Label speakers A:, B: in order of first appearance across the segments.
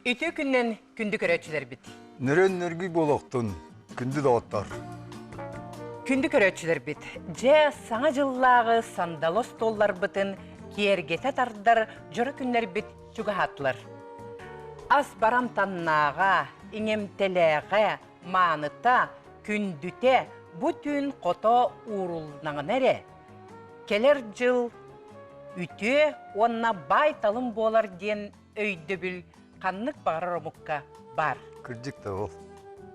A: Үтүө күннэн күндү көрөөччүлэрбит.
B: Нөрөн нөргүй буолуохтун, күндү доҕоттор.
A: Күндү көрөөччүлэрбит, дьэ саҥа дьыллааҕы сандалы остуолларбытын киэргэтэ тардар дьоро күннэрбит чугаһаатылар. Ас барамтаннааҕа, иҥэмтэлээҕэ, мааныта, күндүтэ бу түүн хото уурулнаҕына эрэ, кэлэр дьыл үтүө уонна баай-талым буолар диэн өйдөбүл ханнык баҕарар омукка баар.
B: Кырдьык да ол.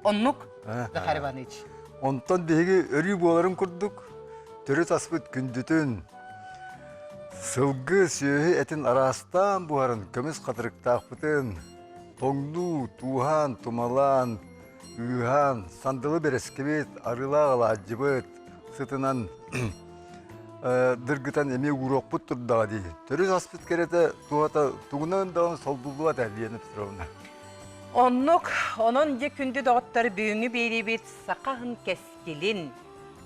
A: Оннук, Захар Иванович.
B: Онтон биһиги өрүү буоларын курдук төрүт аспыт күндүтүн, сылгы, сүөһү этин араастаан буһарын көмүс хатырыктаахпытын, тоҥнуу, тууһаан, тумалаан, ыыһаан, сандалы бэрэскибит, арыылаах алаадьыбыт сытынан дыргытан эмиэ ууруохпут турдаҕа дии. Төрүт аспыт кэрэтэ туһата тугунан даҕаны солбуллубат ээ, Лена Петровна.
A: Оннук, онон дьэ күндү доҕоттор бүгүҥҥү биэриибит саха аһын кэскилин,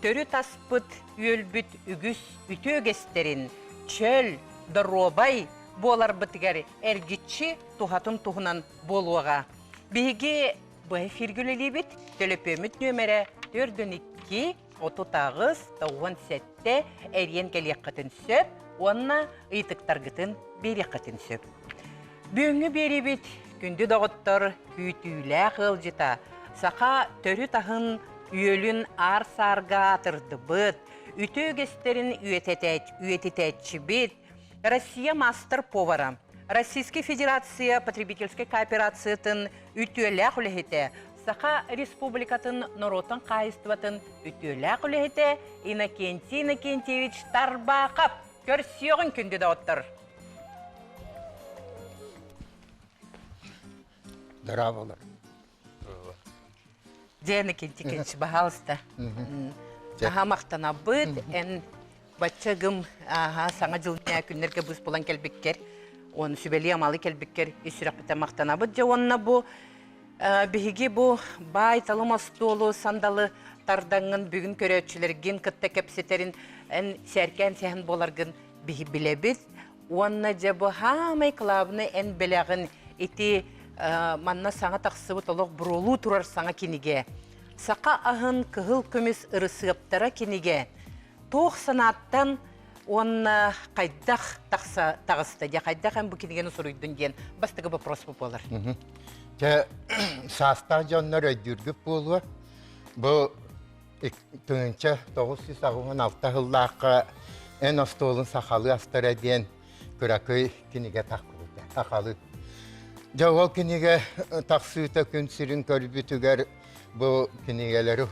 A: төрүт аспыт үөлбүт үгүс үтүө үгэстэрин, чөл, доруобай буоларбытыгар эргиччи туһатын туһунан буолуоҕа. Биһиги бу эфиргэ үлэлиибит. Төлөпүөммүт нүөмэрэ 42 38 97 эрийэн кэлиэххитин сөп уонна ыйытыктаргытын биэриэххитин сөп. Бүгүҥҥү биэриибит күндү доҕоттор күүтүүлээх ыалдьыта саха төрүт аһын үөлүн аар-саарга аатырдыбыт, үтүө үгэстэрин үйэтитээччибит, Россия мастер-повара, Российскай Федерация потребительскай кооперациятын үтүөлээх үлэһитэ, Саха Республикатын норуотун хаһаайыстыбатын үтүөлээх үлэһитэ Иннокентий Иннокентьевич Тарбаахап. Көрсүөҕүҥ күндү доҕоттор!
C: Здраволар.
A: Дьэ, Иннокентий Иннокентьевич, баһаалыста. Аһа махтанабыт, эн бачча гым ааһа саҥа дьыл күннэргэ быыс булан кэлбиккэр, уон сүбэлии-амалы кэлбиккэр ис сүрэхпиттэн махтанабыт. Дьэ уонна бу биһиги бу баай талым остуолу сандалы тардаҥҥын бүгүн көрөөччүлэргин кытта кэпсэтэрин эн сээркээн сэһэн буоларгын биһи билэбит. Уонна дьэ бу хаамай кылаабынай эн бэлэҕин ити манна саҥа тахсыбыт олох буруолуу турар саҥа кинигэ. Саха аһын кыһыл көмүс ырысыаптара кинигэ туох санааттан уонна хайдах тахса таҕыста дьэ хайдах эн бу кинигэни суруйдун диэн бастакы вопрос буолар.
C: Дьэ саастаах дьоннор өйдүүргүт буолуо. Бу 1986 сыллаахха эн остуолун сахалыы астара диэн кыракый кинигэ тахсыбыта. Сахалыы. Дьэ ол кинигэ тахсыыта күн сирин көрбүтүгэр бу кинигэлэри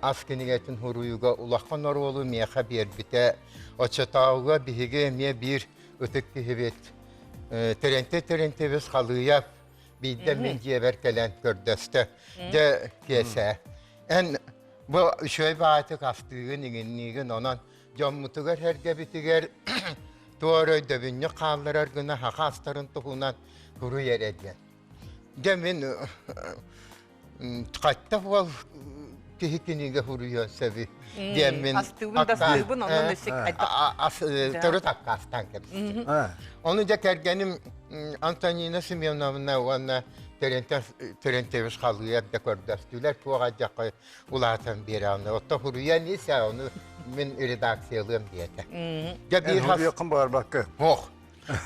C: ас кинигэтин суруйууга улахан оруолу миэхэ биэрбитэ. Оччотооҕуга биһиги эмиэ биир ытык киһибит Терентий Терентьевич Халыев биирдэ мин дьиэбэр кэлэн көрдөстө. Дьэ, Киэсээ, эн бу үчүгэй баҕайытык астыыгын, иҥинниигин, онон дьоммутугар эргэбитигэр туора өйдөбүнньүк хаалларар гына саха астарын туһунан суруй эрэ диэн. Дьэ мин хатта буол киһи кинигэ суруйуон сөбүй диэммин
A: астыыбын да астыыбын онон өссө
C: төрүт аккаастаан кэбистим. Ону дьэ кэргэним Антонина Семеновна уонна Терентьевич Халыев да көрдөстүлэр туох алдьархай улаатан биэрэҕинэ отто суруйан ис ону мин редакциялыам диэтэ.
B: Дьэ биир суруйуоххун баҕарбакка.
C: Ох.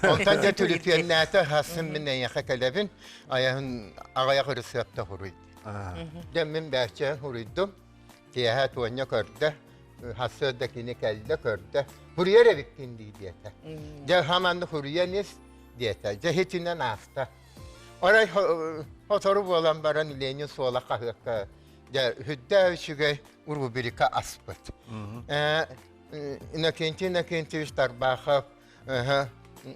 C: Онтон дьэ түлүпүөннээтэ хасын мин эйиэхэ кэлэбин айаһын аҕыйах ырысыапта суруй. Дьэ мин бээччээн суруйдум. Киэһэ Туонньа көрдө. Сарсыарда кини кэллэ көрдө. Суруйар эбиккин дии диэтэ. Дьэ хаманны суруйан ис диэтэ. Дьэ итинэн ааста. Арай сотору буолан баран Ленин суола хаһыакка дьэ үрдээх үчүгэй рубрика аспыт. Иннокентий Иннокентьевич Тарбахов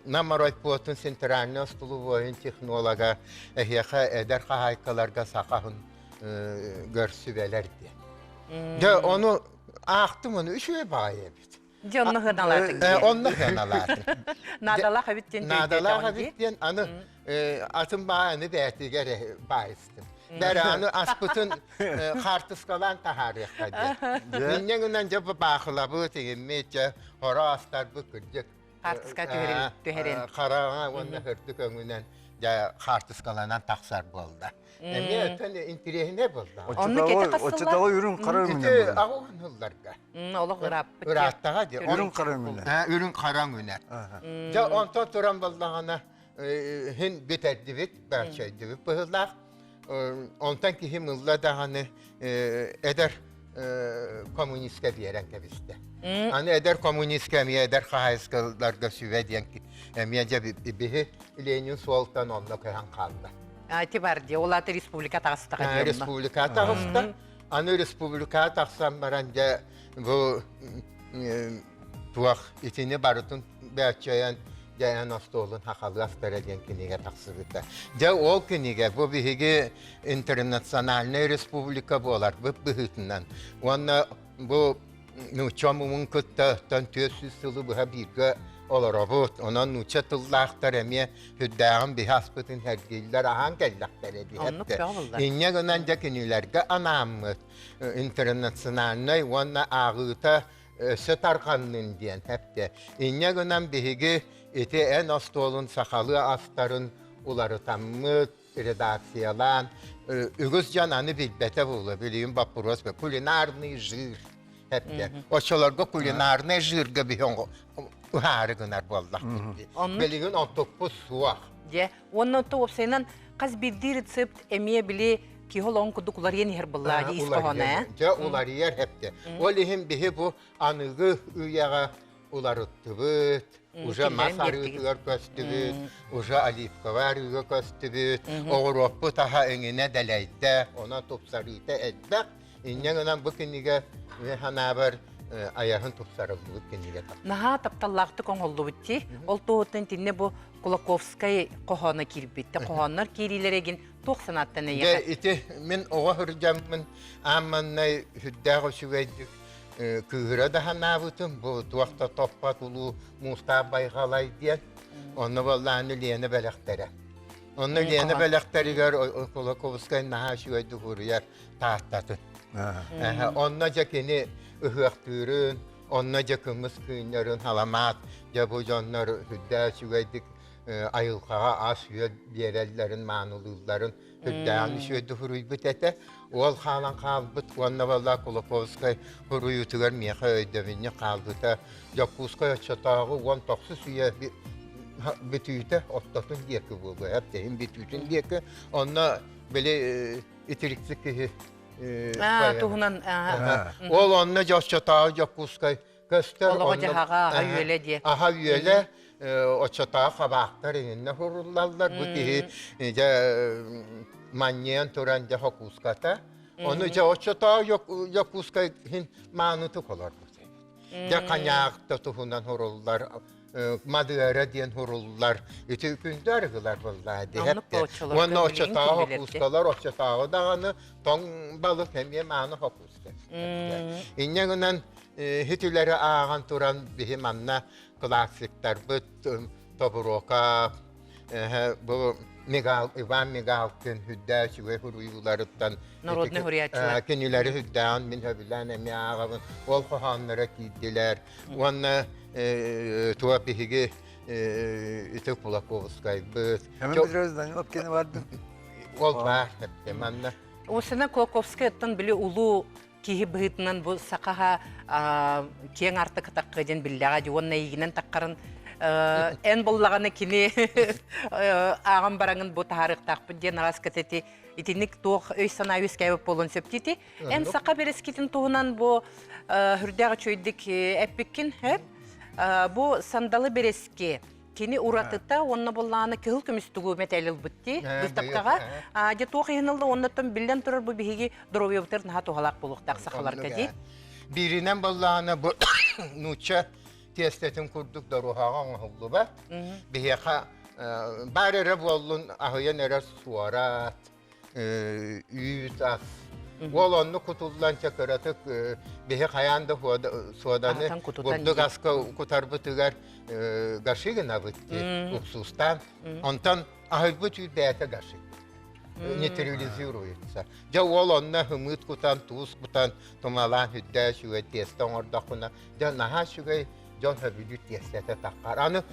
C: Нам райпотун центральный остолобуойун технолога эһиэхэ эдэр хаһаайкаларга сахаһын көрсүбэлэр диэн. Дьэ ону аахтым ону үчүгэй баҕайы эбит.
A: Дьэ онно сыаналаатыҥ.
C: Онно сыаналаатым.
A: Наадалаах эбит диэн
C: Наадалаах эбит диэн аны атын баайыны бээтигэр баайыстым. Бэрэ аны аспытын хаартыскалаан таһаарыахха диэн. Инньэ гынан дьэ баахылабыт, иҥиммит, дьэ хоро астарбыт кырдьык.
A: Хаартыска түһэрин.
C: Хараҥа уонна үрдүк өҥүнэн дьэ хаартыскаланан тахсар буолла. Эмиэ өттөн интириэһинэй буолла.
A: Оннук эти хас сылла?
B: Оччотооҕу үрүҥ хара өҥүнэн.
C: Ити аҕуһун сылларга.
A: Олох ырааппыт.
C: Ырааттаҕа дии.
B: Үрүҥ хара өҥүнэн.
C: Үрүҥ хара өҥүнэн. Дьэ онтон туран буоллаҕына хин бүтэрдибит, бэрчэйдибит быһыылаах. Онтон киһим ылла даҕаны эдэр коммунистка биэрэн кэбистэ. Аны эдэр коммунистка эмиэ эдэр хаһаайыскаларга сүбэ диэн эмиэ дьэ биһи Ленин суолтан онно көһөн хаалла.
A: Ити бар дии, ол аата республика таҕыстаҕа дии.
C: Республика таҕыста. Аны республика тахсан баран дьэ бу туох итини барытын бөөччөйөн дьайан остуолун хахалыы астара диэн кинигэ тахсыбыта. Дьэ ол кинигэ бу биһиги интернациональнай республика буоларбыт быһыытынан уонна бу нуучча омугун кытта тон 400 сылы быһа бииргэ олоробут. Онон нуучча тыллаахтар эмиэ сүрдээҕин биһи аспытын сэргииллэр аһаан кэллэхтэрэ
A: Оннук бөҕө буолла.
C: Инньэ гынан дьэ кинилэргэ анааммыт интернациональнай уонна ааҕыыта өссө тарҕаннын диэн эптэ. Инньэ гынан биһиги ити эн остуолун сахалыы астарын уларытаммыт, редакциялаан, үгүс дьон аны билбэтэ буолуо, билигин боппуруос кулинарный жир эптэ. Оччолорго кулинарный жирга биһи ыһаары гынар буоллахпыт дии. Билигин онтукпут суох.
A: Дьэ, уонна то уопсайынан хас биирдии рецепт эмиэ били киһи олоҕун курдук уларыйан иһэр буоллаа дии ис хоһооно ээ.
C: Дьэ уларыйар эптэ. Ол иһин биһи бу аныгы үйэҕэ уларыттыбыт, уже мас арыытыгар көстүбүт, уже оливковай арыыга көстүбүт, оҕуруоппут аһа эҥинэ дэлэйдэ, онон тупсарыыта элбэх. Инньэ гынан бу кинигэ мин санаабар айаһын тупсарыллыбыт кинигэ.
A: Наһаа тапталлаахтык оҥоһуллубут дии. Ол туоһуттан итиннэ бу Кулаковскай хоһооно киирбит. Хоһооннор киириилэрэ эгин туох санааттан эйиэхэ?
C: Дьэ ити мин оҕо сылдьаммын аан маҥнай сүрдээх үчүгэйдик кыыһыра да санаабытым. Бу туох да топпот улуу муустаах байҕалай диэн. Онно буоллаҕына Лена бэлэхтэрэ. Онно Лена бэлэхтэригэр Кулаковскай наһаа үчүгэйдик уруйар Тааттатын. Онно дьэ кини ыһыахтыырын, онно дьэ кымыс кыынньарын халамаат, дьэ бу дьоннор сүрдээх үчүгэйдик айылҕаҕа ас-үөл биэрэллэрин, маанылыылларын сүрдээҕин үчүгэйдик суруйбут этэ. Уол хаалан хаалбыт уонна буолла Кулаковскай суруйуутугар миэхэ өйдөбүнньүк хаалбыта. Дьокуускай оччотооҕу 19 үйэ бүтүүтэ, ортотун диэки буолуо, эптэһин бүтүүтүн диэки. Онно били итириксик киһи
A: туһунан
C: ол онно оччотооҕу Дьокуускай көстөр
A: олоҕо-дьаһаҕа аһа үөлэ диэ
C: аһа үөлэ оччотооҕу хабаахтар иҥиннэ суруллаллар бу киһи дьэ манньыйан туран дьэ хокууската ону дьэ оччотооҕу Дьокуускай иһин маанытык олорбут дьэ ханьаахта туһунан суруллар Мадыара диэн суруллар. Ити күндү арыгылар буоллаа диһэттэ. Уонна оччотооҕу хокуускалар оччотооҕу даҕаны тоҥ балык эмиэ мааны хокууска. Инньэ гынан хитүлэри ааҕан туран биһи манна классиктарбыт Тобуруока бу Мигал, Иван Мигалкин үрдээх үчүгэй суруйууларыттан
A: Народный суруйааччылар.
C: Кинилэри үрдээҕин мин сөбүлээн эмиэ ааҕабын. Ол хоһоонноро киирдилэр. Уонна туа биһиги ити Кулаковскайбыт.
B: Семен Петрович Данилов кини барды.
C: Ол баар манна.
A: Осына Кулаковскай оттон били улуу киһи быһыытынан бу сахаха киэҥ артык тахха диэн биллэҕэ дии уонна эйигинэн таххарын эн буллаҕына кини ааҕан бараҥын бу таһаарыахтаахпыт диэн араас кэтэти итинник туох өй-санаа үөскээбит буолуон сөп дии Эн саха бэрэскитин туһунан бу үрдээх үчүгэйдик эппиккин сөп. Бу сандалы бэрэски кини уратыта уонна буллааны кыһыл көмүс тугу мэтээл ылбыт дии быыстапкаҕа. Дьэ туох иһин ылла уоннаттан биллэн турар бу биһиги доруобуйабытыгар наһаа туһалаах буолуохтаах сахаларга дии.
C: Бииринэн боллаана бу нуучча тиэстэтин курдук доруоһаҕа оҥоһуллубат. Биһиэхэ баар эрэ буоллун аһыйан эрэр суорат, үүт ас. Уол онну кутуллан чөкөрөтүк биһи хайаан да суоданы бурдук аска кутарбытыгар гаши гынабыт дии уксустаан. Онтон аһыйбыт үүт бэйэтэ гаши нейтрализируется. Дьэ уол онно хымыт кутан, туус кутан, тумалаан үрдээ үчүгэй тиэстэ оҥордоххуна, дьэ наһаа үчүгэй. дьон сөбүлүүр тиэстэтэ таххар. Аны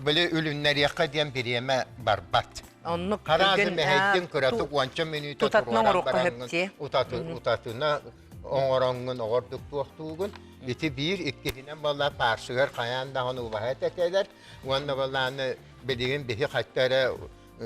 C: били үлүннэриэххэ диэн бириэмэ барбат.
A: Оннук
C: Хараазы мэһэйдин кыратык уонча мүнүүтэ
A: туруоран
C: бараҥҥын утатына оҥороҥҥун оҕордук туохтуугун. Ити биир иккиһинэн буолла паарсыгар хайаан даҕаны убаһа этэтэлэр уонна буоллааны билигин биһи хатта эрэ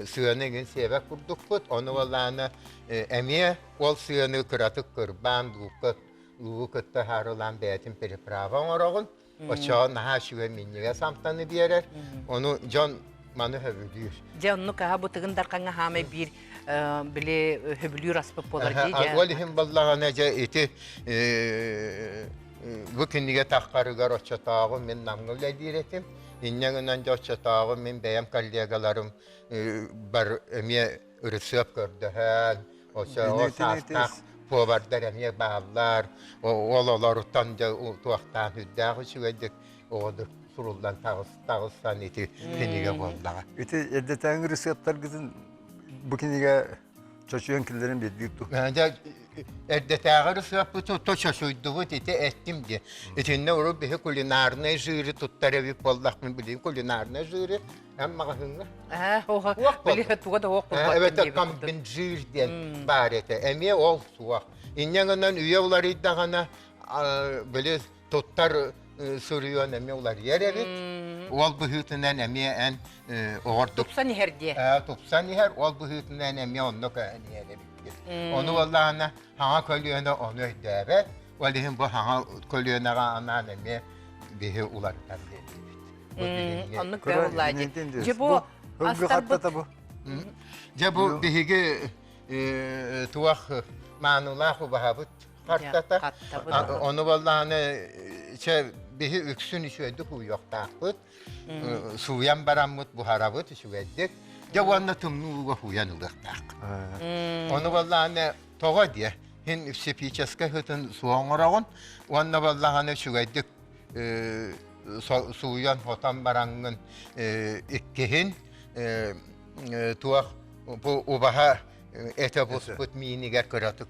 C: сыаны иҥин сиэбэт курдукпут. Ону буоллааны эмиэ ол сыаны кыратык кырбаан луукка луугу кытта хаарылаан бэйэтин переправа оҥороҕун. Оччоҕо наһаа үчүгэй минньигэс амтаны биэрэр. Ону дьон маны сөбүлүүр.
A: Дьэ оннук аһа бу Тыгын Дархаҥҥа хаамай биир били сөбүлүүр аспыт буолар дии дьэ.
C: Ол иһин баллаҕана дьэ ити бу кинигэ таххарыгар оччотооҕу мин Намҥа үлэлиир этим. Инньэ гынан дьэ оччотооҕу мин бэйэм коллегаларым бар эмиэ ырысыап көрдөһөн, оччоҕо саастаах повардар эмиэ бааллар. Ол олоруттан дьэ туохтаан үрдээх үчүгэйдик оҕодук суруллан таҕыстан ити кинигэ буоллаҕа.
B: Ити эрдэтээҥи ырысыаптаргытын бу кинигэ чочуйан киллэрэн биэрдигит дуу?
C: Дьэ эрдэтээҕи ырысыаппытын то чочуйдубут ити эттим дии. Итиннэ урут биһи кулинарнай жиры туттар эбит буоллахпын билигин кулинарнай жиры Эн маҕаһыыҥҥа?
A: Били туга да суох
C: Эбэтэр комбинжир диэн баар этэ. Эмиэ ол суох. Инньэ гынан үйэ уларыйдаҕына били туттар суруйуон эмиэ уларыйар эбит. Ол быһыытынан эмиэ эн оҕордук
A: Тупсан иһэр диэ.
C: Тупсан иһэр, ол быһыытынан эмиэ онно көһөн иһэр эбиккин. Ону буоллаҕына хаҥа көлүөнэ ону өйдөөбөт. Ол иһин бу хаҥа көлүөнэҕэ анаан эмиэ биһи уларытан биэрдибит.
A: Оннук буолла дии. Дьэ бу астарбыт
B: бу.
C: Дьэ бу биһиги туох маанылаах убаһабыт хартата. Ону буоллаҕына чэ биһи үксүн үчүгэйдик ууйуохтаахпыт. Сууйан бараммыт буһарабыт үчүгэйдик. Дьэ уонна тымныы ууга ууйан ылыахтаах. Ону буоллаҕына тоҕо диэ хин психическэй хытын суох оҥороҕун уонна буоллаҕына үчүгэйдик сууйан-хотон бараҥҥын иккиһин туох бу убаһа этэ буспут миинигэр кыратык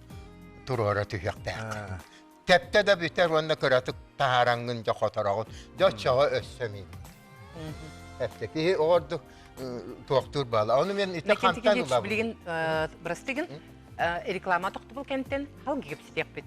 C: туруора түһүөхтээх. Тэптэ да бүтэр уонна кыратык таһаараҥҥын дьэ хотороҕун. Дьэ оччоҕо өссө миин. Эптэ киһи оҕордук туохтуур баала. Ону мен ити хантан ылабын?
A: Билигин бырастыгын реклама тохтобул кэнтэн халгы кэпсэтиэхпит.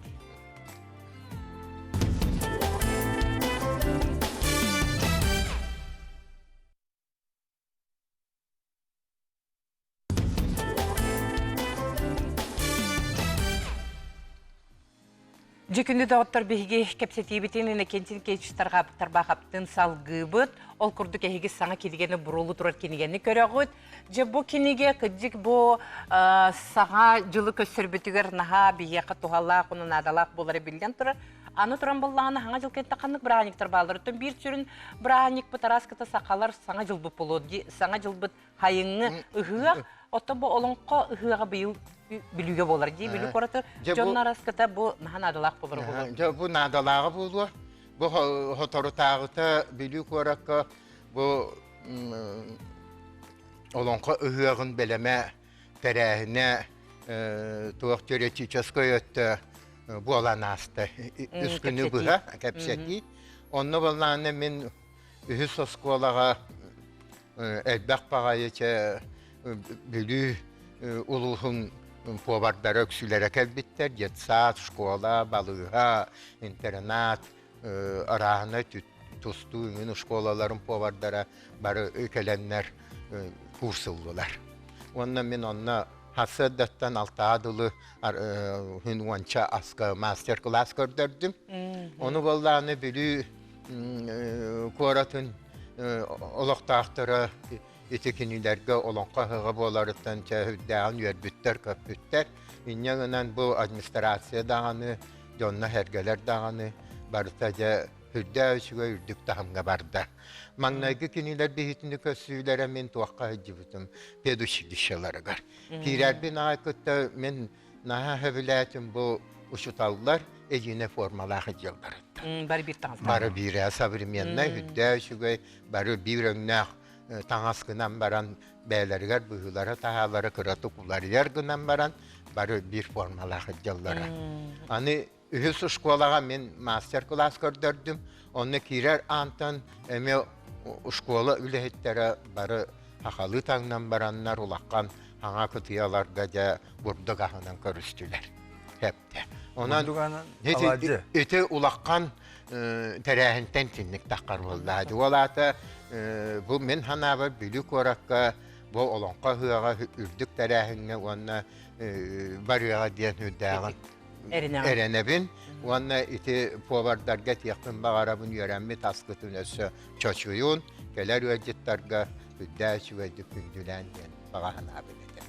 A: Дьэ күндү доҕоттор биһиги кэпсэтиибитин Иннокентий Никитич Тарбахаптын салгыыбыт. Ол курдук эһиги саҥа кинигэни буруолу турар кинигэни көрөҕүт. Дьэ бу кинигэ кырдьык бу саҥа дьылы көрсөрбүтүгэр наһаа биһиэхэ туһалаах, уонна наадалаах буолара биллэн турар. Аны туран буоллаҕына саҥа дьыл кэнтэ ханнык бырааһынньыктар бааллар? Оттон биир сүрүн бырааһынньыкпыт араас кыта сахалар саҥа дьылбыт буолуо дии. Саҥа дьылбыт хайыҥҥы ыһыах. Оттон бу олоҥхо ыһыаҕа быйыл Бүлүүгэ буолар дии. Бүлүү куораты дьон араската бу наһаа наадалаах буолар буолуо.
C: Дьэ бу наадалааҕа буолуо. Бу соторутааҕыта Бүлүү куоракка Бу Олоҥхо ыһыаҕын бэлэмэ, тэрээһинэ туох теоретическай өттө буолан ааста. Үс күнү быһа кэпсэтии. Онно буоллаҕына мин үһүс оскуолаҕа элбэх баҕайы чэ Бүлүү улууһун повардара үксүлэрэ кэлбиттэр. Детсад, школа, балыыһа, интернат, арааһынай тустуу үҥүн школаларын повардара бары кэлэннэр курс ыллылар. Уонна мин онно сарсыардаттан алтаа дылы күн уонча аска мастер-класс көрдөрдүм. Ону буоллаҕына Бүлүү куоратын олохтоохторо ити кинилэргэ олоҥхо ыһыаҕа буоларыттан чэ үрдээҕин үөрбүттэр-көппүттэр. Инньэ гынан бу администрация даҕаны, дьонно-сэргэлэр даҕаны барыта дьэ үрдээх үчүгэй үрдүк таһымҥа барда. Маҥнайгы кинилэр биһитини көрсүүлэрэ мин туохха сылдьыбытым педучилищеларыгар. Киирэрбин аҕай кытта мин наһаа сөбүлээтим бу учуталлар единая формалаах дьылларыттан.
A: Бары биир таҥастаах.
C: Бары биирэ современнай, үрдээх үчүгэй, бары биир өҥнөөх таҥас гынан баран бэйэлэригэр быһыылара-таһаалара кыратык уларыйар гынан баран бары биир формалаах дьаллара. Аны Үһүс школаҕа мин мастер-класс көрдөрдүм. Онно киирэр аантан эмиэ школа үлэһиттэрэ бары сахалыы таҥнан бараннар улахан хаҥа кытыйаларга дьэ бурдук аһынан көрүстүлэр. Хэптэ. Онон ити улахан тэрээһинтэн тинник таххар буолла. Ол аата бу мин санаабар Бүлүү куоракка бу олоҥхо ыһыаҕа үрдүк тэрээһиҥҥэ уонна барыаҕа диэн үрдээҕин эрэнэбин уонна ити повардарга этиэхпин баҕарабын үөрэммит аскытын өссө чочуйун кэлэр ыалдьыттарга үрдээх үчүгэйдик күндүлээн диэн баҕа санаабын этэр.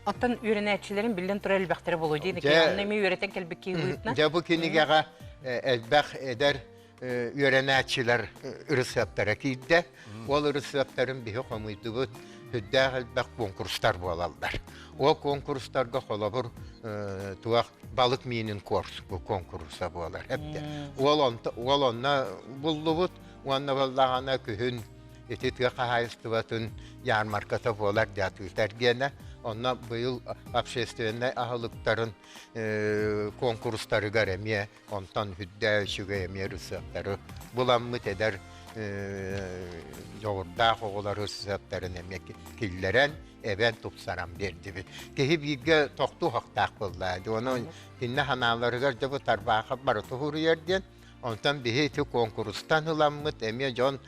A: Оттон үөрэнээччилэрин биллэн турар элбэхтэрэ буолуо дии. Онно эмиэ үөрэтэн кэлбит киһи быһыытынан.
C: Дьэ бу кинигэҕэ элбэх эдэр үөрэнээччилэр ырысыаптара киирдэ. Ол ырысыаптарын биһи хомуйдубут, сүрдээх элбэх куонкурустар буолаллар. Ол куонкурустарга холобур туох балык миинин куонкуруса буолар. Ол онно буллубут уонна буоллаҕына күһүн ити тыа хаһаайыстыбатын ярмарката буолар дьаатыытар диэнэ онно быйыл общественнай аһылыктарын куонкурустарыгар эмиэ Онтон үрдээ үчүгэй эмиэ ырысыаптары буламмыт эдэр дьоҕурдаах оҕолор ырысыаптарын эмиэ киллэрэн, эбэн тупсаран биэрдибит. Киһи бииргэ тохтуу хахтаах буолла. Онон кинини санааларыгар дьэ бу Тарбаахап барыта суруйар диэн Онтон биһи ити куонкурустан ыламмыт эмиэ дьон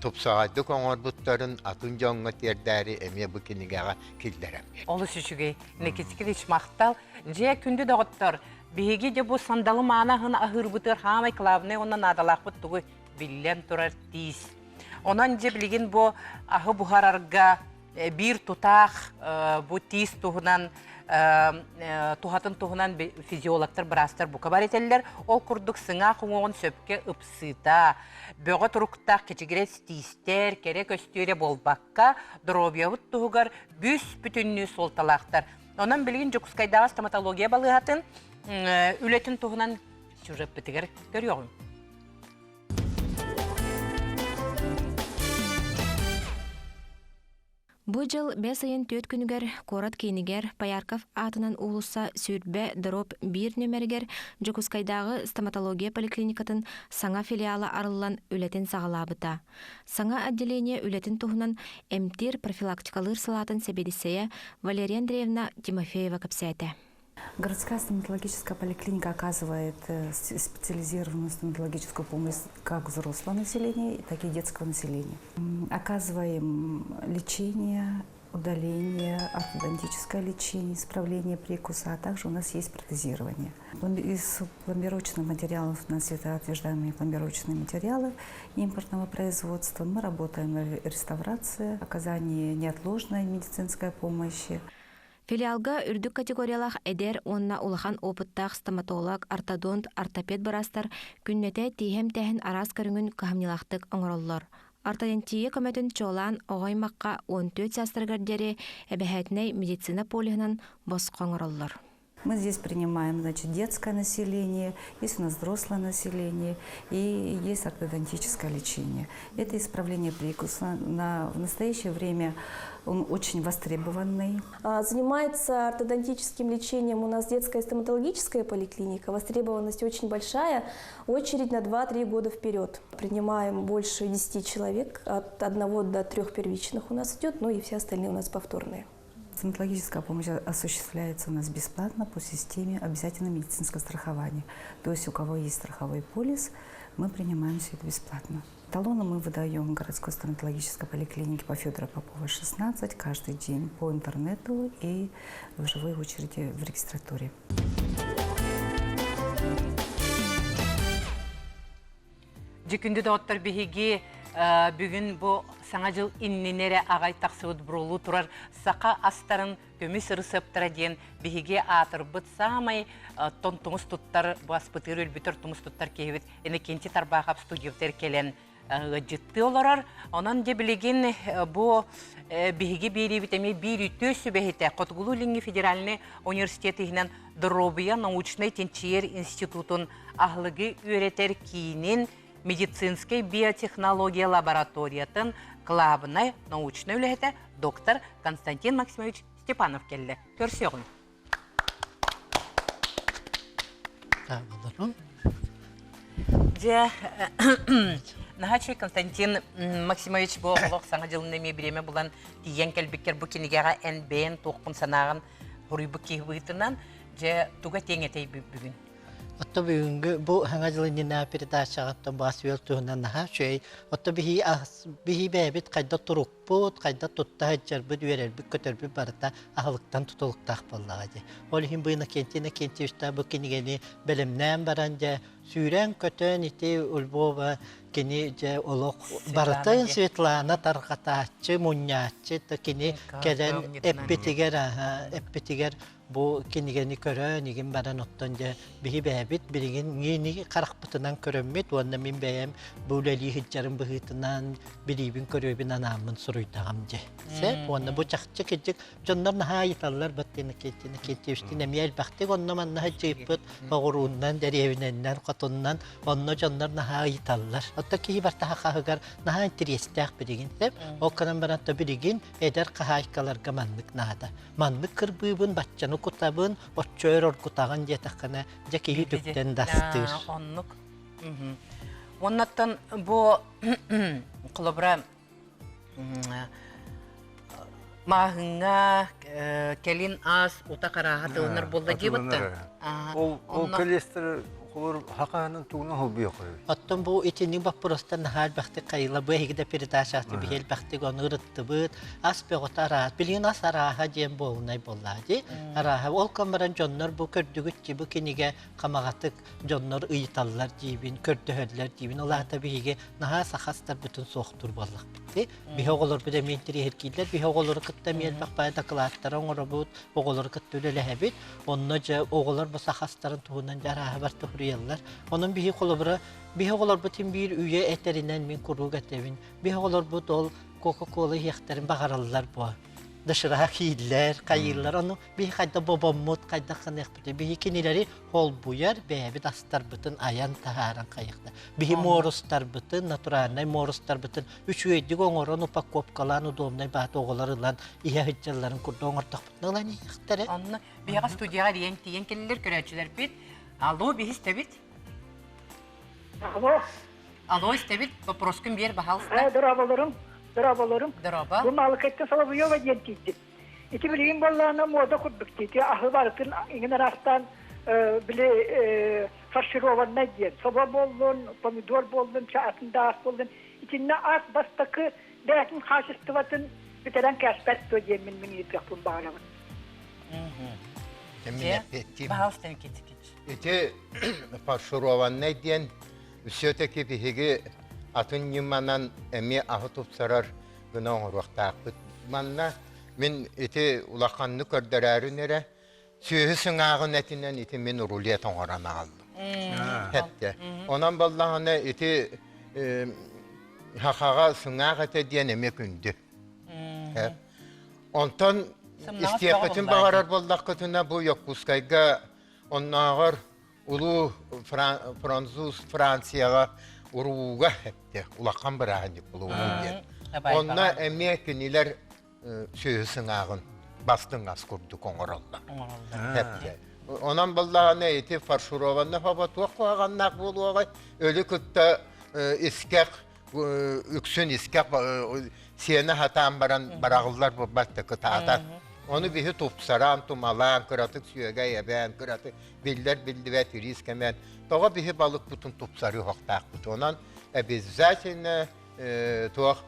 C: тупсаҕайдык оҥорбуттарын атын дьоҥҥо тиэрдээри эмиэ бу кинигэҕэ киллэрэн биэрдим.
A: Олус үчүгэй. Никитич махтал. Дьиэ күндү доҕоттор, Биһиги дьэ бу сандалы мааны аһын аһыырбытыгар хаамай кылаабынай уонна наадалаахпыт тугуй? Биллэн турар тиис. Онон дьэ билигин бу аһы буһарарга биир тутаах бу тиис туһунан туһатын туһунан физиологтар, быраастар бука бар этэллэр. Ол курдук сыҥаах уҥуоҕун сөпкө ыпсыыта, бөҕө туруктаах кэчигирэс тиистэр, кэрэ көстүөрэ буолбакка, доруобуйабыт туһугар бүүс-бүтүннүү суолталаахтар. Онон билигин Дьокуускайдааҕы стоматология балыыһатын үлэтин туһунан сюжеппытыгар көрүөҕүҥ.
D: Бу дьыл бэс ыйын түөрт күнүгэр куорат киинигэр Поярков аатынан уулусса 20 дроп биир нүөмэригэр Дьокуускайдааҕы стоматология поликлиникатын саҥа филиала арыллан үлэтин саҕалаабыта. Саҥа отделение үлэтин туһунан эмтиир профилактикалыыр салаатын сэбиэдиссэйэ Валерия Андреевна Тимофеева кэпсээтэ.
E: Городская стоматологическая поликлиника оказывает э, специализированную стоматологическую помощь как взрослого населения, так и детского населения. Оказываем лечение удаление, ортодонтическое лечение, исправление прикуса, а также у нас есть протезирование. Из пломбировочных материалов у нас это отверждаемые пломбировочные материалы импортного производства. Мы работаем на реставрации, оказании неотложной медицинской помощи.
D: Филиалга үрдүк категориялаах эдэр уонна улахан опыттаах стоматолог, ортодонт, ортопед быраастар күннэтэ тииһэм-тэһин араас көрүҥүн кыһамньылаахтык оҥороллор. Ортодонтия көмөтүн чуолаан оҕо аймахха 14 саастарыгар диэри эбэһээтинэй медицина полиһынан босхо оҥороллор.
E: Мы здесь принимаем, значит, детское население, есть у нас взрослое население и есть ортодонтическое лечение. Это исправление прикуса. На, в настоящее время он очень востребованный.
F: Занимается ортодонтическим лечением у нас детская стоматологическая поликлиника. Востребованность очень большая, очередь на 2-3 года вперед. Принимаем больше 10 человек, от одного до трех первичных у нас идет, ну и все остальные у нас повторные.
E: Стоматологическая помощь осуществляется у нас бесплатно по системе обязательного медицинского страхования. То есть у кого есть страховой полис, мы принимаем все это бесплатно. Талоны мы выдаем в городской стоматологической поликлинике по Федора Попова 16 каждый день по интернету и в живой очереди в регистратуре.
A: Дьүкүндү доҕоттор биһиги бүгүн бу Саҥа дьыл иннинэ эрэ аҕай тахсыбыт буруолуу турар саха астарын көмүс ырысыаптара диэн биһиги аатырбыт саамай тон тумус туттар бу аспытыыр өлбүтэр тумус туттар киһибит Иннокентий Тарбахов студиябытыгар кэлэн ыалдьыттыы олорор. Онон дьэ билигин бу биһиги биэриибит эмиэ биир үтүө сүбэһитэ Хотугулуу-Илиҥҥи федеральнай университет иһинэн Доруобуйа научнай чинчийэр институтун аһылыгы үөрэтэр киинин медицинскэй биотехнология лабораториятын кылаабынай научнай үлэһитэ доктор Константин Максимович Степанов кэллэ. Көрсүөҕүҥ.
G: Таабыларым.
A: Дьэ, наһаа Константин Максимович бу олох саҥа дьылын эмиэ бириэмэ булан тиийэн кэлбиккэр бу кинигэҕэ эн бэйэн туоххун санааҕын хоруйбут киһи быһыытынан дьэ туга тиэҥ этэй бүгүн?
G: Отто бүгүҥҥү бу Саҥа дьыл иннинэ передачаҕа оттон бу ас-үөл туһунан наһаа үчүгэй. Отто биһи биһи бэйэбит хайдах турукпут, хайдах тутта сылдьарбыт, үөрэрбит-көтөрбүт барыта аһылыктан тутулуктаах буоллаҕа дии. Ол иһин бу Иннокентий Иннокентьевичтаах бу кинигэни бэлэмнээн баран дьэ сүүрэн-көтөн ити Львова кини дьэ олох барытын Светлана тарҕатааччы, мунньааччы да кини кэлэн эппитигэр эппитигэр бу кинигэни көрөн игин баран оттон дьэ биһи бэйэбит билигин ngини харахпытынан көрөммүт уонна мин бэйэм бу үлэлии сылдьарым быһыытынан билиибин көрүөбүн анааммын суруйдаҕым дьэ сөп уонна бу чахчы кырдьык дьоннор наһаа ыйыталлар баттыны киэттини киэттиэбистин эмиэ элбэхтик онно манна сылдьыыппыт оҕурууннан дэриэбинэннэн хотуннан онно дьоннор наһаа ыйыталлар оттон киһи бартаха хаһыгар наһаа интэриэстээх билигин сөп ол гынан баран то билигин эдэр хаһаайкаларга маннык наада маннык кырбыыбын, баччаны кутабын, оччо өр оргутаҕын диэтэххинэ, дьэ киһи үтүктэн дастыыр.
A: Оннук. Оннаттан бу холобура мааһыҥҥа кэлин аас ута харааһа тылынар буолла диэбиттэр.
B: Ол ол кэлиэстэр холор хакаһынан тугунан холбуйа койой.
G: Оттон бу итинник боппуруостан наһаа элбэхтик хайыла бу эһиги да передачаҕытын биһи элбэхтик ону ырыттыбыт. Ас бөҕөтө араас. Билигин ас арааһа диэн буолунай буоллаа дии. Арааһа ол ком баран дьоннор бу көрдүгүт дии бу кинигэ хамаҕатык дьоннор ыйыталлар диибин, көрдөһөллөр диибин. Ол аата биһиги наһаа саха астарбытын суохтуур буоллахпыт дии. Биһи оҕолорбут эмиэ интэриэһиргииллэр. Биһи оҕолору кытта эмиэ элбэх баай дакылааттары оҥоробут, оҕолору кытта үлэлэһэбит. Онно дьэ оҕолор бу саха астарын туһунан дьэ арааһы барыта суруйаллар. Онон биһи холобура биһи оҕолорбут иһин биир үйэ этэринэн мин куруук этэбин. Биһи оҕолорбут ол Кока-кола иһиэхтэрин баҕараллар буо. Дошираха кииллэр, хайыыллар. Ону биһи хайда бобоммут, хайдах гыныахпытый? Биһи кинилэри холбуйар, бэйэбит астарбытын айан таһааран хайыахта. Биһи муорустарбытын, натуральнай муорустарбытын үчүгэйдик оҥорон, упаковкалаан, удобнай баат оҕолор ылан иһэ сылдьалларын курдук оҥордохпутуна ылан иһиэхтэрэ.
A: Онно биһиэхэ студияҕа эрийэн тиийэн кэллилэр көрөөччүлэрбит. Алло, биһи истэбит.
H: Алло.
A: Алло, истэбит. Вопроскун биэр, баһаалыста.
H: Дорооболорум. Дорооболорум.
A: Дорообо.
H: Бу Маалыкайттан Соловьева диэн тиийдим. Ити билигин буоллаҕына муода курдук дии. Аһы барытын иҥин араастаан били фаршированнай диэн. Собо буоллун, помидор буоллун, атын да ас буоллун. Итиннэ ас бастакы бэйэтин хаачыстыбатын бүтэрэн кээспэт дуо диэн мин мин ыйытыахпын баҕарабын.
A: Пожалуйста, Никитич.
C: Ити фаршированнай диэн все-таки биһиги атын ньыманан эмиэ аһы тупсарар гына оҥоруохтаахпыт. Манна мин ити улаханнык көрдөрөөрүн эрэ сүөһү сыҥааҕын этинэн ити мин рулет оҥорон аҕаллым. Хэттэ. Онон буоллаҕына ити хахаҕа сыҥаах этэ диэн эмиэ күндү. Онтон истиэххитин баҕарар буоллаххытына бу Якутскайга оннооҕор улуу француз Францияҕа урууга эптэ улахан бырааһынньык булуу диэн. Онно эмиэ кинилэр сүөһү сыҥааҕын бастыҥ ас курдук оҥороллор. Эптэ. Онон буоллаҕына ити фаршированный хоба туох куһаҕаннаах буолуоҕай? Өлү кытта искэх үксүн искэх сиэнэ сатаан баран бараҕыллар буолбат да кытаатар. Ону биһи тупсаран, тумалаан, кыратык сүөгэй эбээн, кыратык биллэр биллибэт ириис кэмэн, тоҕо биһи балыкпытын тупсарыы охтаахпыт. Онон обязательно туох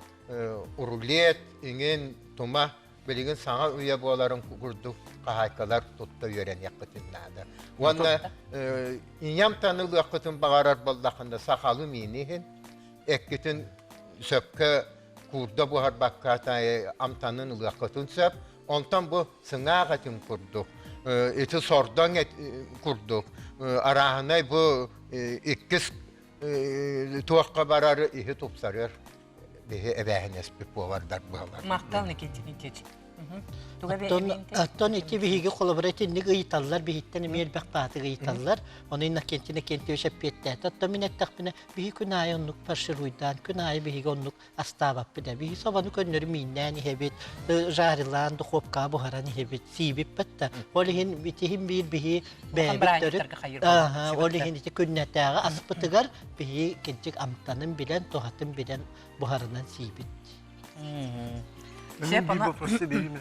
C: рулет, иҥин, тума билигин саҥа үйэ буоларын курдук хаһаайкалар тутта үөрэниэххитин наада. Уонна ийэм танылыаххытын баҕарар буоллаххына сахалы миини иһин, эккитин сөпкө куурда буһарбакка амтанын ылыаххытын сөп. Онтон бу сыҥаах этин курдук, ити сордоҥ курдук, арааһынай бу иккис туохха барар иһи тупсарыар биһи эбээһинэспит буолардар буолар.
A: Махтал Никита Никитич.
G: Оттон ити биһиги холобура итинник ыйыталлар, биһиттэн эмиэ элбэх баатык ыйыталлар. Ону Иннокентий Иннокентьевич эппиэттээтэ. Оттон мин эттэхпинэ, биһи күн аайы оннук фаршируйдаан, күн аайы биһиги оннук астаабаппыт ээ. Биһи собону көннөрү мииннээн иһэбит, жарилаан, духуопкаҕа буһаран иһэбит, сиибиппит да. Ол иһин итиһин биир биһи бэйэбит төрүт ол иһин ити күннэтээҕи аспытыгар биһи кирдьик амтанын билэн, туһатын билэн буһарынан сиибит.
B: Мен биир вопросы берейин.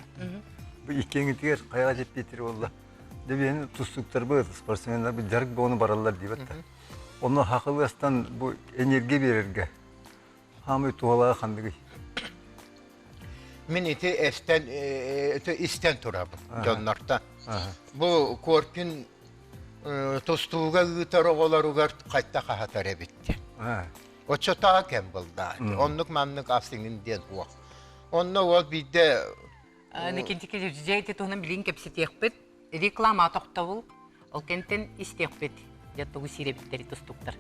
B: Бу иккиэҥитигэр хайаҕа жетпиэтир буолла. Дебиэн тустууктарбыт, спортсменнарбыт дьарык буолан бараллар диэбэт да. Онно хахылыастан бу энергия биэрэргэ хаамый туһалаах ханныгый?
C: Мин ити эстен истэн турабын дьоннортон. Бу Коркин тустууга ыытар оҕолоругар хайта хаһатар эбит. Оччотооҕу кэм булда. Оннук маннык асыҥын диэн уох. Онно уол биирдэ
A: Никитики дьэ ити туһунан билин кэпсэтиэхпит. Реклама тохтобул. Ол кэнтэн истиэхпит. Дьэ тугу сиирэбиттэри тустуктар.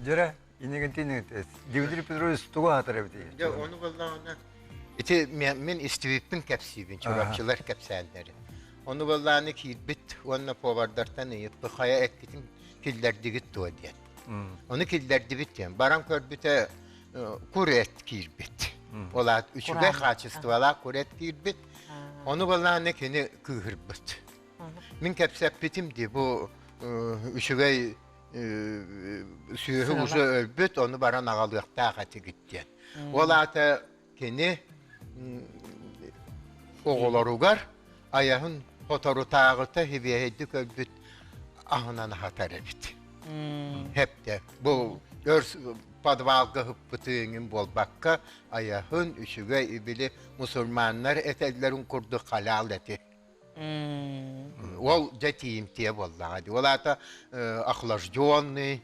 B: Дьэрэ, инигинтин Дмитрий Петрович тугу аһатар эбитий?
C: Дьэ, ону буоллаҕына ити мин истибиппин кэпсиибин, чурапчылар кэпсээннэри. Ону буоллаҕына киирбит уонна повардартан ыйыппыт хайа эккитин киллэрдигит дуо диэн. Ону киллэрдибит диэн. Баран көрбүтэ кур эт киирбит. Ол аат үчүгэй хаачыстыбалаах кур эт киирбит. Ону буоллаҕына кини кыыһырбыт. Мин кэпсэппитим дии бу үчүгэй сүөһү уже өлбүт, ону баран аҕалыахтаах этигит диэн. Ол аата кини оҕолоругар айаһын хоторутааҕыта хибиэһэйдик өлбүт аһынан аһатар эбит. Хепте бу өр подвалга ыппытыҥын буолбакка айаһын үчүгэй ибили мусульманнар этэллэрин курдук халаал эти. Ол дьэ тиийимтиэ буоллаҕа дии. Ол аата охлажденный,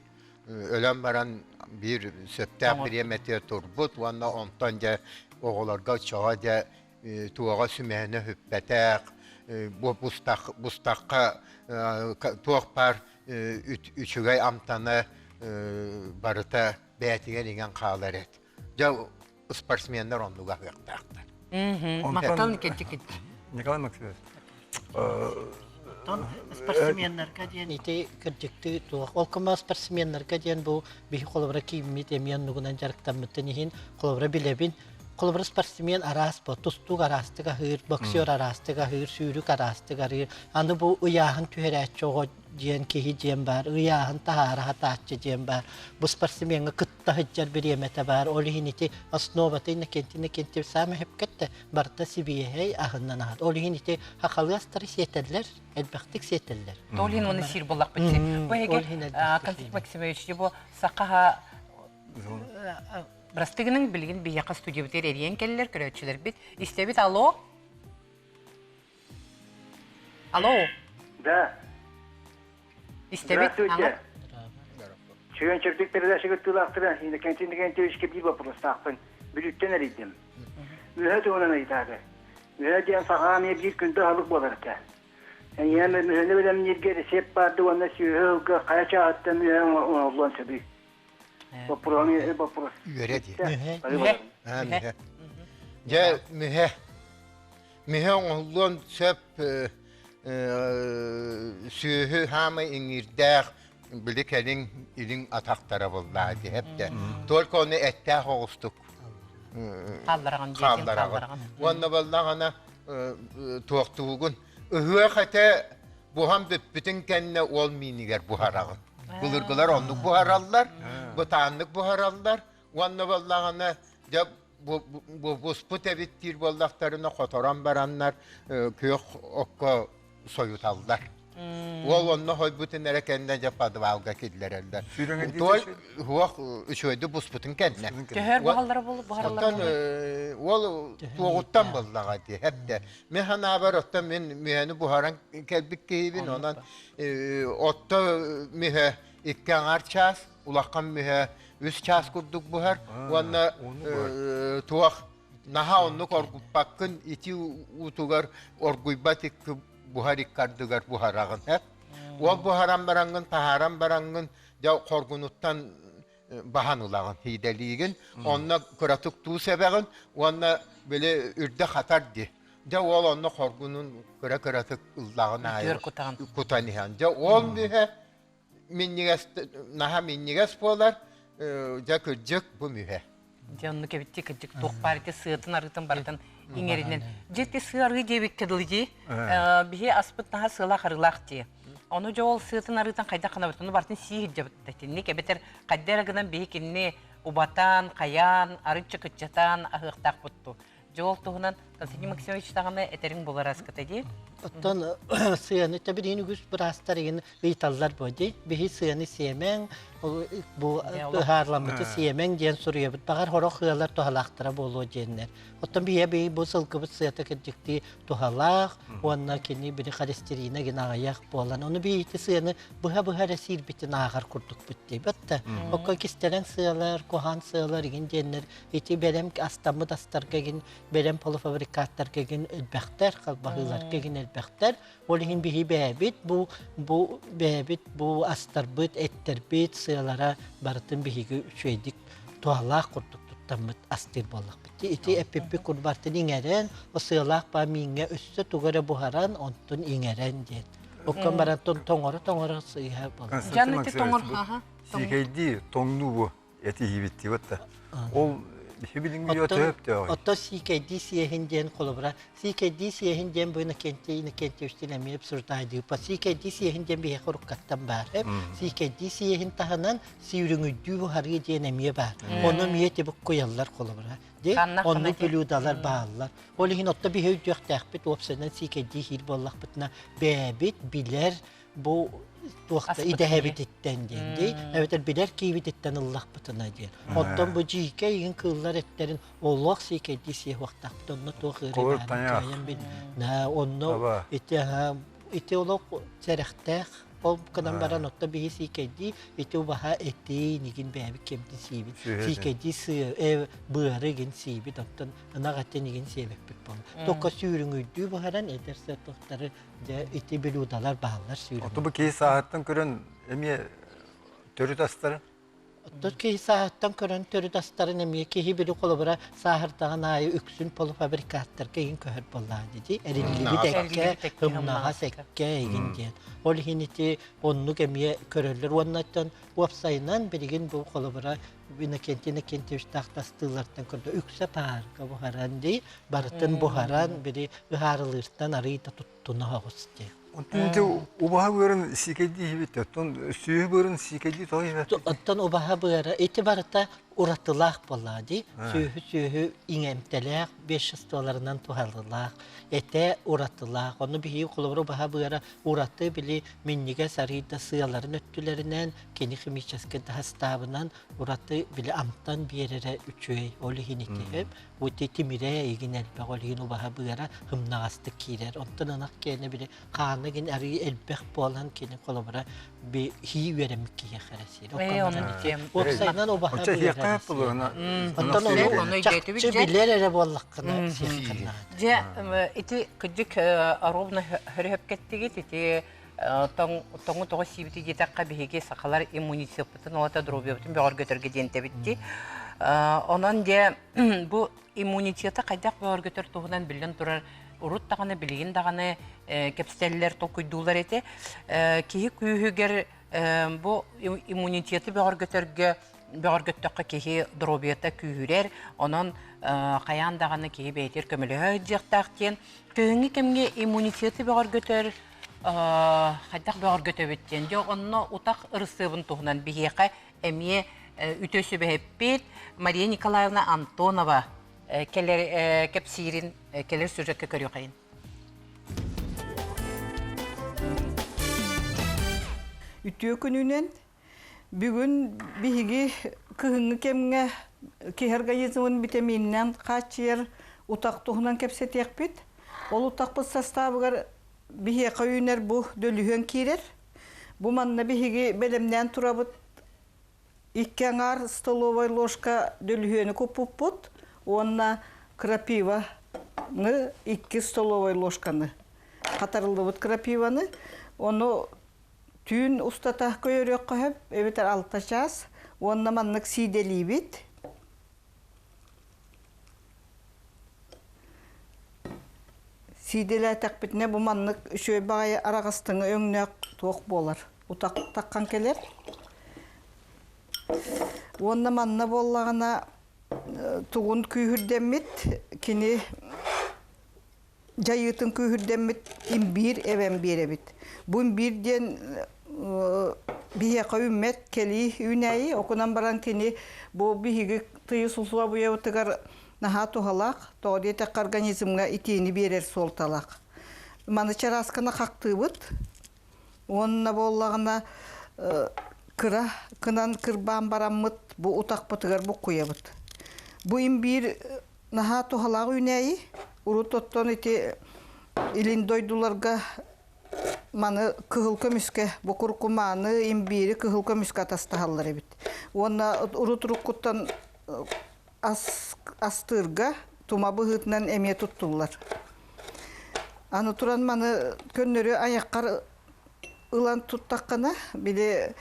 C: өлөн баран биир сөптөөх бириэмэтигэр турбут уонна онтон дьэ оҕолорго оччоҕо дьэ туоҕа сүмэһинэ сүппэтэх, бу бустахха туох баар үчүгэй амтана барыта бэйэтигэр иҥэн хаалар эт. Дьэ спортсменнар оннуга аһыахтаахтар.
A: Махтал кэнчикит.
B: Николай Максимович.
G: Оттон спортсменнарга диэн ити кырдьыктыы туох. Ол кыма спортсменнарга диэн бу биһи холобура кииммит эмиэ оннугунан дьарыктаммытын иһин холобура билэбин. Холобура спортсмен араас бо тустуук араастык аһыыр, боксер араастык аһыыр, сүүрүк араастык арыыр. Аны бу ыйааһын түһэрээччи оҕо диэн киһи диэн баар, ыйааһын таһаара сатааччы диэн баар. Бу спортсмеҥҥа кыттаһыдьар бириэмэтэ баар. Ол иһин ити основата Иннокентий Иннокентьевич саамай сөпкө барыта сибиэһэй аһынан аһат. Ол иһин ити хахалыы астары сиэтэллэр, элбэхтик сиэтэллэр.
A: Ол иһин оны сиир буоллахпыт. Бу эһиги Константин Максимович бу сахаха Бырастыгының билигин биһиэхэ студиябытыгар эрийэн кэллэр көрөөччүлэрбит. Истэбит алло. Алло.
I: Да.
A: Истэбит.
I: Здравствуйте. Чүйөн чэбдик передача кыттыылаахтара Иннокентий Иннокентьевичке биир боппуруостаахпын. Бүлүүттэн эрийдим. Үөһэ туһунан ыйытаары. Үөһэ диэн саҕаа эмиэ биир күндү аһылык буолар этэ. Эйиэхэ мүһөнү бэлэмнииргэ рецепт баар дуо уонна сүөһү ылга хайа чааһыттан үөһэ оҥоһуллуон сөбүй? Боппуруоһун боппуруос.
C: Үөрэ дии. Мүһэ. Мүһэ. Дьэ, мүһэ. Мүһэ оҥоһуллуон сөп сүөһү хаамай иҥиирдээх били кэлин илин атахтара буллаа диһэптэ. Только оны эттээх оҕустук
A: хааллараҕын
C: хааллараҕын. Уонна буоллаҕына туохтуугун ыһыах этэ буһан бүппүтүн кэннэ уол миинигэр буһараҕын. Былыргылар оннук буһараллар, бытааннык буһараллар. Уонна буоллаҕына дьэ буспут эбит диир буоллахтарына хоторон бараннар күөх окко сойуталлар. Уол онно хойбутун эрэ кэннэ дьэ подвалга киллэрэллэр. Той уох үчүгэйдик буспутун кэннэ.
A: Төһөр буһаллара буолуп буһараллара
C: Оттон уол туоҕуттан буллаҕа дии хэпте. Мин санаабар оттон мин мүһэни буһаран кэлбит киһибин онон отто мүһэ икки аҥаар чаас улахан мүһэ үс чаас курдук буһар уонна туох наһаа оннук оргуппаккын ити уутугар оргуйбат икки. буһар икки ардыгар буһараҕын. Ол буһаран бараҥҥын, таһааран бараҥҥын, дьэ хоргунуттан баһан ылаҕын, иидэлиигин, онно кыратык туус эбэҕин уонна били үрдэ хатар дии. Дьэ ол онно хоргунун кыра-кыратык ыллаҕын аайы кутан иһэн. Дьэ ол мүһэ минньигэс наһаа минньигэс буолар, дьэ кырдьык бу мүһэ.
A: Дьэ оннук эбитти кырдьык туох баар ити сыатын арыытын барытын иҥэринэн. Дьэ ити сыа арыы диэбиккэ дылы дии. Биһи аспыт наһаа сыалаах арыылаах дии. Ону дьэ ол сыатын арыытын хайдах гынабыт? Ону барытын сии сылдьабыт да итинник эбэтэр хайда эрэ гынан биһи кинини убатан, хайаан, арыычча кыччатан аһыахтаахпыт дуу. Дьэ ол туһунан Константин Максимович даҕаны этэриҥ буолар аскыта дии.
G: Оттон сыаны тэбириин үгүс быраастар игин ыйыталлар бу дии. Биһи сыаны сиэмэҥ, бу ыһаарламмыты сиэмэҥ диэн суруйабыт. Баҕар хорох ыалар туһалаахтара буолуо диэннэр. Оттон биһи биһи бу сылгыбыт сыата кырдьыктыы туһалаах уонна кини били холестерина гин аҕыйах буолан ону биһи ити сыаны быһа-быһа эрэ сиирбитин ааҕар курдукпут диэбэт да. Окко кистэлэҥ сыалар, куһаан сыалар игин диэннэр ити бэлэм астаммыт астарга игин бэлэм полуфабрикаттарга игин элбэхтэр, халбаһыыларга игин элбэхтэр. Ол иһин биһи бэйэбит бу бу бэйэбит бу астарбыт, эттэрбит сыалара барытын биһиги үчүгэйдик туһалаах курдук туттаммыт астыыр буоллахпыт. Ити эппиппит курбартын иҥэрэн, о сыалаах баа мииҥҥэ өссө тугу эрэ буһаран, онтун иҥэрэн диэн. Оккон баран тоҥоро-тоҥоро сыыһа буолар.
A: Дьан ити тоҥор,
B: Сиикэйдии, тоҥнуу бу. Этиһиибит да. Ол билиҥҥи төһөптөөҕүй?
G: Отто сиикэйдии сиэһин диэн холобура сиикэйдии сиэһин диэн бу Иннокентий Иннокентьевичтин эмиэ обсуждайдыыппа сиикэйдии сиэһин диэн биһиэхэ уруккаттан баар сиикэйдии сиэһин таһынан сүүрүҥүйдүү буһарыы диэн эмиэ баар ону эмиэ тибик куйаллар холобура ди оннук блюдалар бааллар ол иһин отто биһи өйдүөхтээхпит уопсайынан сиикэйдии иһиир буоллахпытына бэйэбит билэр бу туохта идэһэбититтэн диэн дии эбэтэр билэр киибититтэн ыллахпытына диэн оттон бу дьиикэ игин кыыллар эттерин олох сиикэйдии сиэһуохтаахпыт онно туох ыарыы баарын бил онно ити ити олох сэрэхтээх ол гынан баран отто биһи сиикэйдии ити убаһа эти нигин бэйэбит кэмтин сиибит сиикэйдии сыа быары игин сиибит оттон ынах этин игин сиэбэппит буолла токка сүүрүҥүйдүү буһаран эдэр сыатохтары Дьэ, ити блюдалар бааллар сүүрүҥ.
B: Оту бу киһи сааһыттан көрөн эмиэ төрүт астары?
G: Оттон киһи сааһыттан көрөн төрүт астарын эмиэ киһи били холобура сааһырдаҕын аайы үксүн полуфабрикаттарга игин көһөр буоллаҕа дии. Эриллибит эккэ, ымнаҕас эккэ игин диэн. Ол иһин ити оннук эмиэ көрөллөр. Уонна оттон уопсайынан билигин бу холобура Иннокентий Иннокентьевичтаах тастыылартан көрдө үксэ паарга буһаран дии барытын буһаран били ыһаарылыыртан арыый да туттуна оҕус дии.
B: Онтон ити убаһа быарын сиикэйдии иһибит оттон сүөһү быарын сиикэйдии тоҕо иһибэт
G: Оттон убаһа быара ити барыта уратылаах буоллаҕа дии. Сүөһү сүөһү иҥэмтэлээх веществоларынан туһалылаах, этэ уратылаах. Ону биһиги холобура убаһа быара ураты били минньигэс арыый да сыаларын өттүлэринэн кини химическэй састаабынан ураты били амтан биэрэрэ үчүгэй. Ол иһин ити ити тимирэ игин элбэх ол иһин убаһа быара ымнаҕастык киирэр. Онтон ынах киэнэ били хаана гин арыы элбэх буолан кини холобура би хии үөрэммит киһиэхэ эрэ сиир. Уопсайынан убаһа быара. Оттон ону чахчы билэр эрэ буоллаххына сиэххэ наада.
A: Дьэ ити кырдьык ровно хөрөһөпкэттигит ити тоҥу тоҕо сиибити диэтэххэ биһиги сахалар иммунитеппытын уонна доруобуйабытын бөҕөргөтөргө диэн этэбит Онон дьэ бу иммунитеты хайдах бөҕөргөтөр туһунан биллэн турар урут даҕаны билигин даҕаны кэпсэтэллэр толкуйдууллар этэ. Киһи күүһүгэр бу иммунитеты бөҕөргөтөргө бөҕөргөттөххө киһи доруобуйата күүһүрэр, онон хайаан даҕаны киһи бэйэтигэр көмөлөһө сылдьыахтаах диэн кыһыҥҥы кэмҥэ иммунитеты бөҕөргөтөр хайдах бөҕөргөтөбүт диэн дьэ онно утах ырысыабын туһунан биһиэхэ эмиэ үтүө сүбэһиппит Мария Николаевна Антонова кэлэр кэпсиирин кэлэр сюжекка көрүөхэйин.
J: Үтүө күнүнэн бүгүн биһиги кыһыҥҥы кэмҥэ киһи организмын битэмиининэн хааччыйар утах туһунан кэпсэтиэхпит. Ол утахпыт састаабыгар биһиэхэ үүнэр бу дөлүһүөн киирэр. Бу манна биһиги бэлэмнээн турабыт икки аҥаар столовай ложка дөлүһүөнү куппуппут уонна крапиваны икки столовай ложканы. Хатарыллыбыт крапиваны. Ону түүн устата көйөрүөххэ сөп, эбэтэр алта чаас. Уонна маннык сиидэлиибит. Сиидэлээтэхпитинэ бу маннык үчүгэй баҕайы араҕастыҥы өҥнөөх туох буолар, утах таххан кэлэр. Уонна манна буоллаҕына тугун күүһүрдэммит, кини дьайыытын күүһүрдэммит имбиир эбэн биэрэбит. Бу имбиир диэн биһиэхэ үүммэт кэлии үүнээйи, окунан баран кини бу биһиги тыйыс усулуобуйабытыгар наһаа туһалаах, тоҕо диэтэххэ организмҥа итиини биэрэр суолталаах. Маны чараасканы хахтыыбыт уонна буоллаҕына кыра кынан кырбаан бараммыт бу утахпытыгар буккуйабыт. Бу имбиир наһаа туһалаах үүнээйи. Урут оттон ити илин дойдуларга маны кыһыл көмүскэ, бу куркуманы, имбиири кыһыл көмүскэ атастаһаллар эбит. Уонна урут уруккуттан ас, астыырга тума быһыытынан эмиэ туттуллар. Аны туран маны көннөрү айаххар ылан туттаххына, били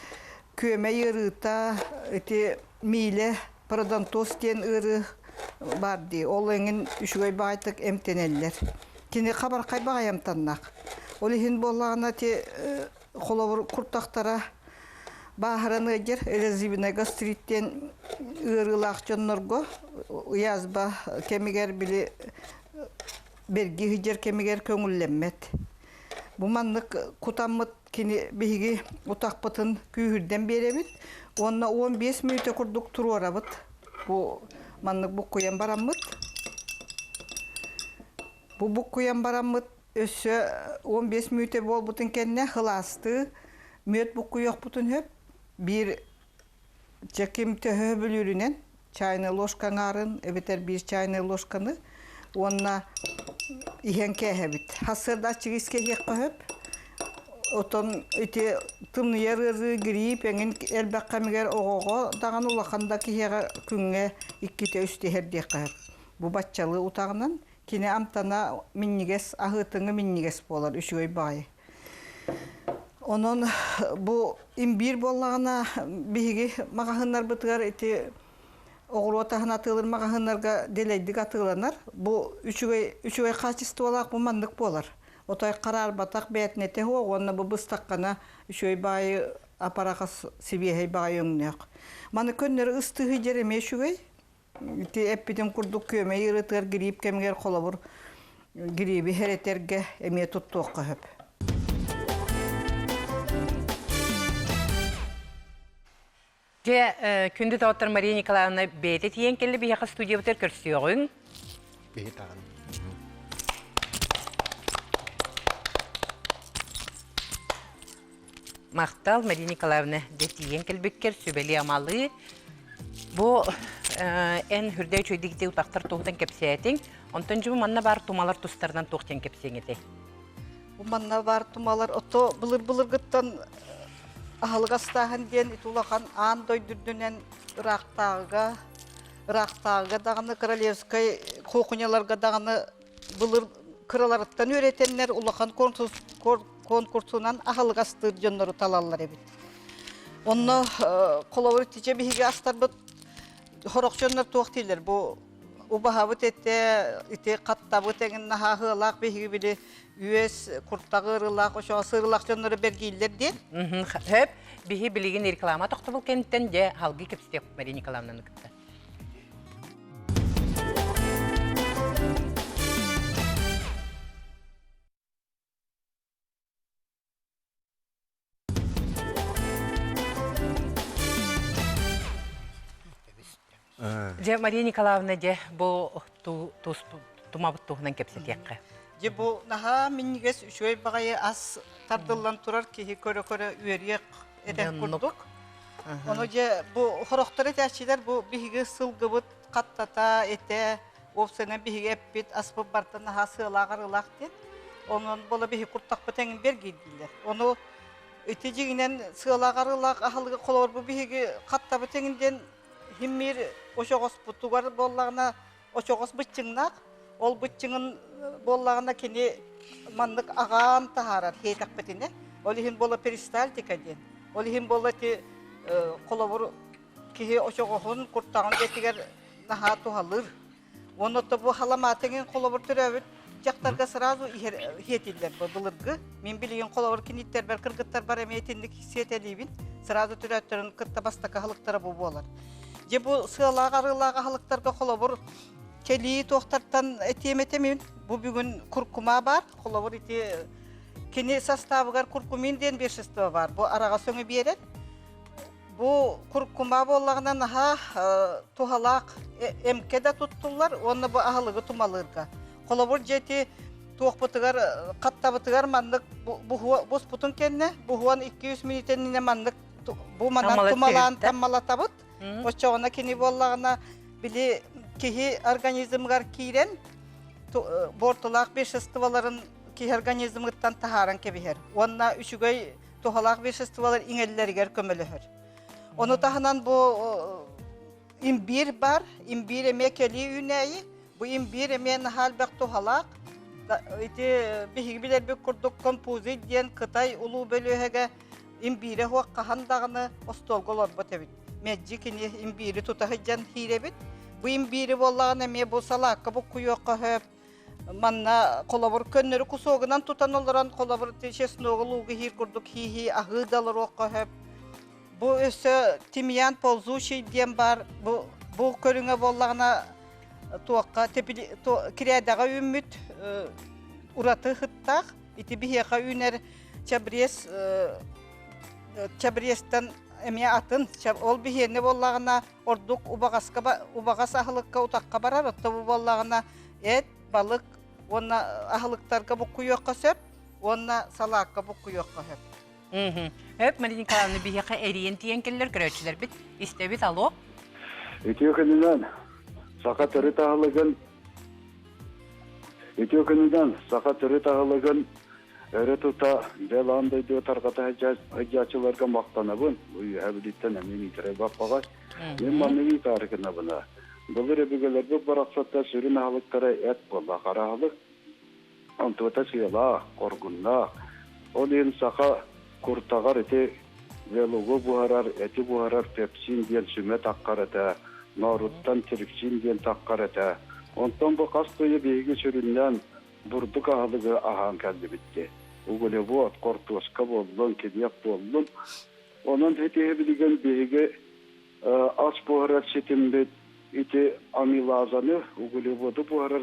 J: күөмэй ыарыыта, ити миилэ пародонтоз диэн ыарыы баар дии. Ол эҥин үчүгэй баҕайытык эмтэнэллэр. Кини хабархай баҕайы амтаннаах. Ол иһин буоллаҕына ити холобур куртахтара бааһыран ыалдьар эрозивнай гастрит диэн ыарыылаах дьоннорго язва кэмигэр били бэрги сылдьар кэмигэр көҥүллэммэт. Бу маннык кутаммыт кини биһиги утахпытын күүһүрдэн биэрэбит уонна 15 мүнүүтэ курдук туруорабыт. Бу маннык буккуйан бараммыт. Бу буккуйан бараммыт өссө 15 мүнүүтэ буолбутун кэннэ хылаастыы мүөт буккуйуохпутун сөп. Биир чэ ким төһө бүлүүрүнэн чайная ложка аҥаарын эбэтэр биир чайная ложканы уонна иһэн кээһэбит. Сарсыарда аччыгы искэ иһиэххэ сөп. Отон ити тымныйар ыарыы, грипп эҥин элбэх кэмигэр оҕоҕо даҕаны улахан да киһиэхэ күҥҥэ иккитэ-үстэ иһэрдиэххэ сөп. Бу баччалыы утаҕынан Кини амтана минньигэс, аһыытыҥы минньигэс буолар, үчүгэй баҕайы. Онон бу имбиир буоллаҕына биһиги маҕаһыыннарбытыгар ити оҕуруот аһын атыылыыр маҕаһыыннарга дэлэйдик атыыланар. Бу үчүгэй үчүгэй хаачыстыбалаах бу маннык буолар. Отой хараарбатах бээтинэтэ суох уонна бу быстаххына үчүгэй баайы апарахас сибиэһэй баҕайы өҥнөөх. Маны көннөрү ыстыһыы дьэр эмиэ үчүгэй. Ити эппитим курдук күөмэй ыарыытыгар грипп кэмигэр холобур гриби хэрэтэргэ эмиэ туттуохха сөп.
A: Дьэ, күндү доҕоттор Мария Николаевна бэйэтэ тиийэн кэллэ биһиэхэ студиябытыгар көрсүөҕүҥ.
C: Биһи таҕын.
A: Махтал, Мария Николаевна, дьэ тиийэн кэлбиккэр сүбэлии-амалыы. Бу эн үрдэ үчүгэйдик утахтар туһутан кэпсээтиҥ. Онтон дьэ бу манна баар тумалар тустарынан туох диэн кэпсиэҥ этэй?
J: Бу манна баар тумалар ото былыр-былыргыттан аһылык астааһын диэн ити улахан аан дойду үрдүнэн ыраахтааҕыга ыраахтааҕыга даҕаны королевскай куукуньаларга даҕаны былыр кыраларыттан үөрэтэннэр улахан конкурсунан аһылык астыыр дьоннору талаллар эбит. Онно холобур итичэ биһиги астарбыт сорох дьоннор туох дииллэр бу убаһабыт этэ ити хаттабыт эҥин наһаа ыалаах биһиги били үөс куртаҕы ырылаах ошоҕо сыырылаах дьоннору бэргииллэр диэн.
A: Хөп биһи билигин реклама тохтобул кэнниттэн дьэ халгыы кэпсэтиэх Мария Николаевнаны кытта. Дьэ, Мария Николаевна, дьэ, бу тумабыт туһунан кэпсэтиэххэ.
J: Дьэ, бу наһаа минньигэс үчүгэй баҕайы ас тардыллан турар киһи көрө-көрө үөрүөх этэх курдук. Ону дьэ, бу хорохтор этээччилэр бу биһиги сылгыбыт хаттата, этэ, уопсайынан биһиги эппит аспыт барыта наһаа сыалаах-арыылаах диэн. Онон буола биһи куртахпыт эҥин бэргиирдииллэр. Ону ити дьиҥинэн сыалаах-арыылаах аһылыгы холобур бу биһиги хаттабыт эҥин диэн химмиир очоҕоспутугар буоллаҕына очоҕос быччыҥнаах. Ол быччыҥын буоллаҕына кини маннык аҕаан таһаарар хиэтэхпитинэ. Ол иһин буола перистальтика диэн. Ол иһин буола ити холобур киһи очоҕоһун куртаҕын дэтигэр наһаа туһалыыр. Уонна бу халамаатыҥын холобур төрөөбүт дьахтарга сразу иһэр иһиэтиллэр бу былыргы. Мин билигин холобур киниттэрбэр кыргыттарбар эмиэ итинник сиэтэлиибин. Сразу төрөөттөрүн кытта бастакы аһылыктара бу буолар. Дьэ бу сыалаах арыылаах аһылыктарга холобур кэлии туохтартан этиэм этэмин. Бу бүгүн куркума бар. Холобур ити кини составыгар куркумин диэн вещество бар. Бу араҕас өҥү биэрэр. Бу куркума буоллаҕына наһаа туһалаах эмкэ да туттуллар уонна бу аһылыгы тумалыырга. Холобур дьэ ити туохпутугар хаттабытыгар маннык буспутун кэннэ буһуон 2-3 мүнүүтэнинэ маннык бу манан тумалаан таммалатабыт. Оччоҕуна кини буоллаҕына били киһи организмыгар киирэн буортулаах веществоларын киһи организмыттан таһааран кэбиһэр уонна үчүгэй туһалаах веществолар иҥэллэригэр көмөлөһөр. Ону таһынан бу имбирь бар, имбирь эмиэ кэлии үүнээйи. Бу имбирь эмиэ наһаа элбэх туһалаах. Ити биһиги билэрбит курдук композит диэн Кытай улуу бөлүөһэгэ имбиирэ суох хаһан даҕаны остуолга олорбот эбит. Мэлдьи кини имбиири тута сылдьан киирэбит. Бу имбиири буоллаҕына эмиэ бу салаакка буккуйуохха сөп, Манна холобур көннөрү кусогунан тутан олорон холобур чесногу луугу иһиир курдук хии-хии аһыы да олоруохха сөп. Бу өссө тимьян ползучий диэн баар. Бу бу көрүҥэ буоллаҕына туохха кирээдэҕэ үүммүт ураты сыттаах. Ити биһиэхэ үүнэр чабрез чабрезтэн эмиэ атын. Ол биһиэнэ буоллаҕына ордук убаҕаска убаҕас аһылыкка утахха барар, отто бу буоллаҕына эт, балык уонна аһылыктарга буккуйуохха сөп уонна салаакка буккуйуохха сөп.
A: Өп, Мария Николаевна, биһиэхэ эрийэн тиийэн кэллэр көрөөччүлэрбит. Истэбит, алло.
K: Үтүө күнүнэн саха төрүт аһылыгын Үтүө күнүнэн саха төрүт аһылыгын өрө тута бэл аан дойдуга тарҕата сылдьааччыларга махтанабын. Бу үөһэ Бүлүүттэн эмиэ Миитэрэй Баппаҕай. Мин маннык ыытаары гынабына. Былыр өбүгэлэрбит барахсаттар сүрүн аһылыктара эт буолла, хара аһылык. Онтуота сыалаах, хоргуннаах. Ол иһин саха куртаҕар ити велугу буһарар, эти буһарар пепсин диэн сүмэ таххар этэ, нооруттан трипсин диэн таххар этэ. Онтон бу хас да биһиги сүрүннээн бурдук аһылыгы аһаан кэллибит дии. Углевод, хортуоска буоллун, килиэп буоллун. Онон ити билигин биһиги ас буһарар ситиммит ити амилазаны, углеводу буһарар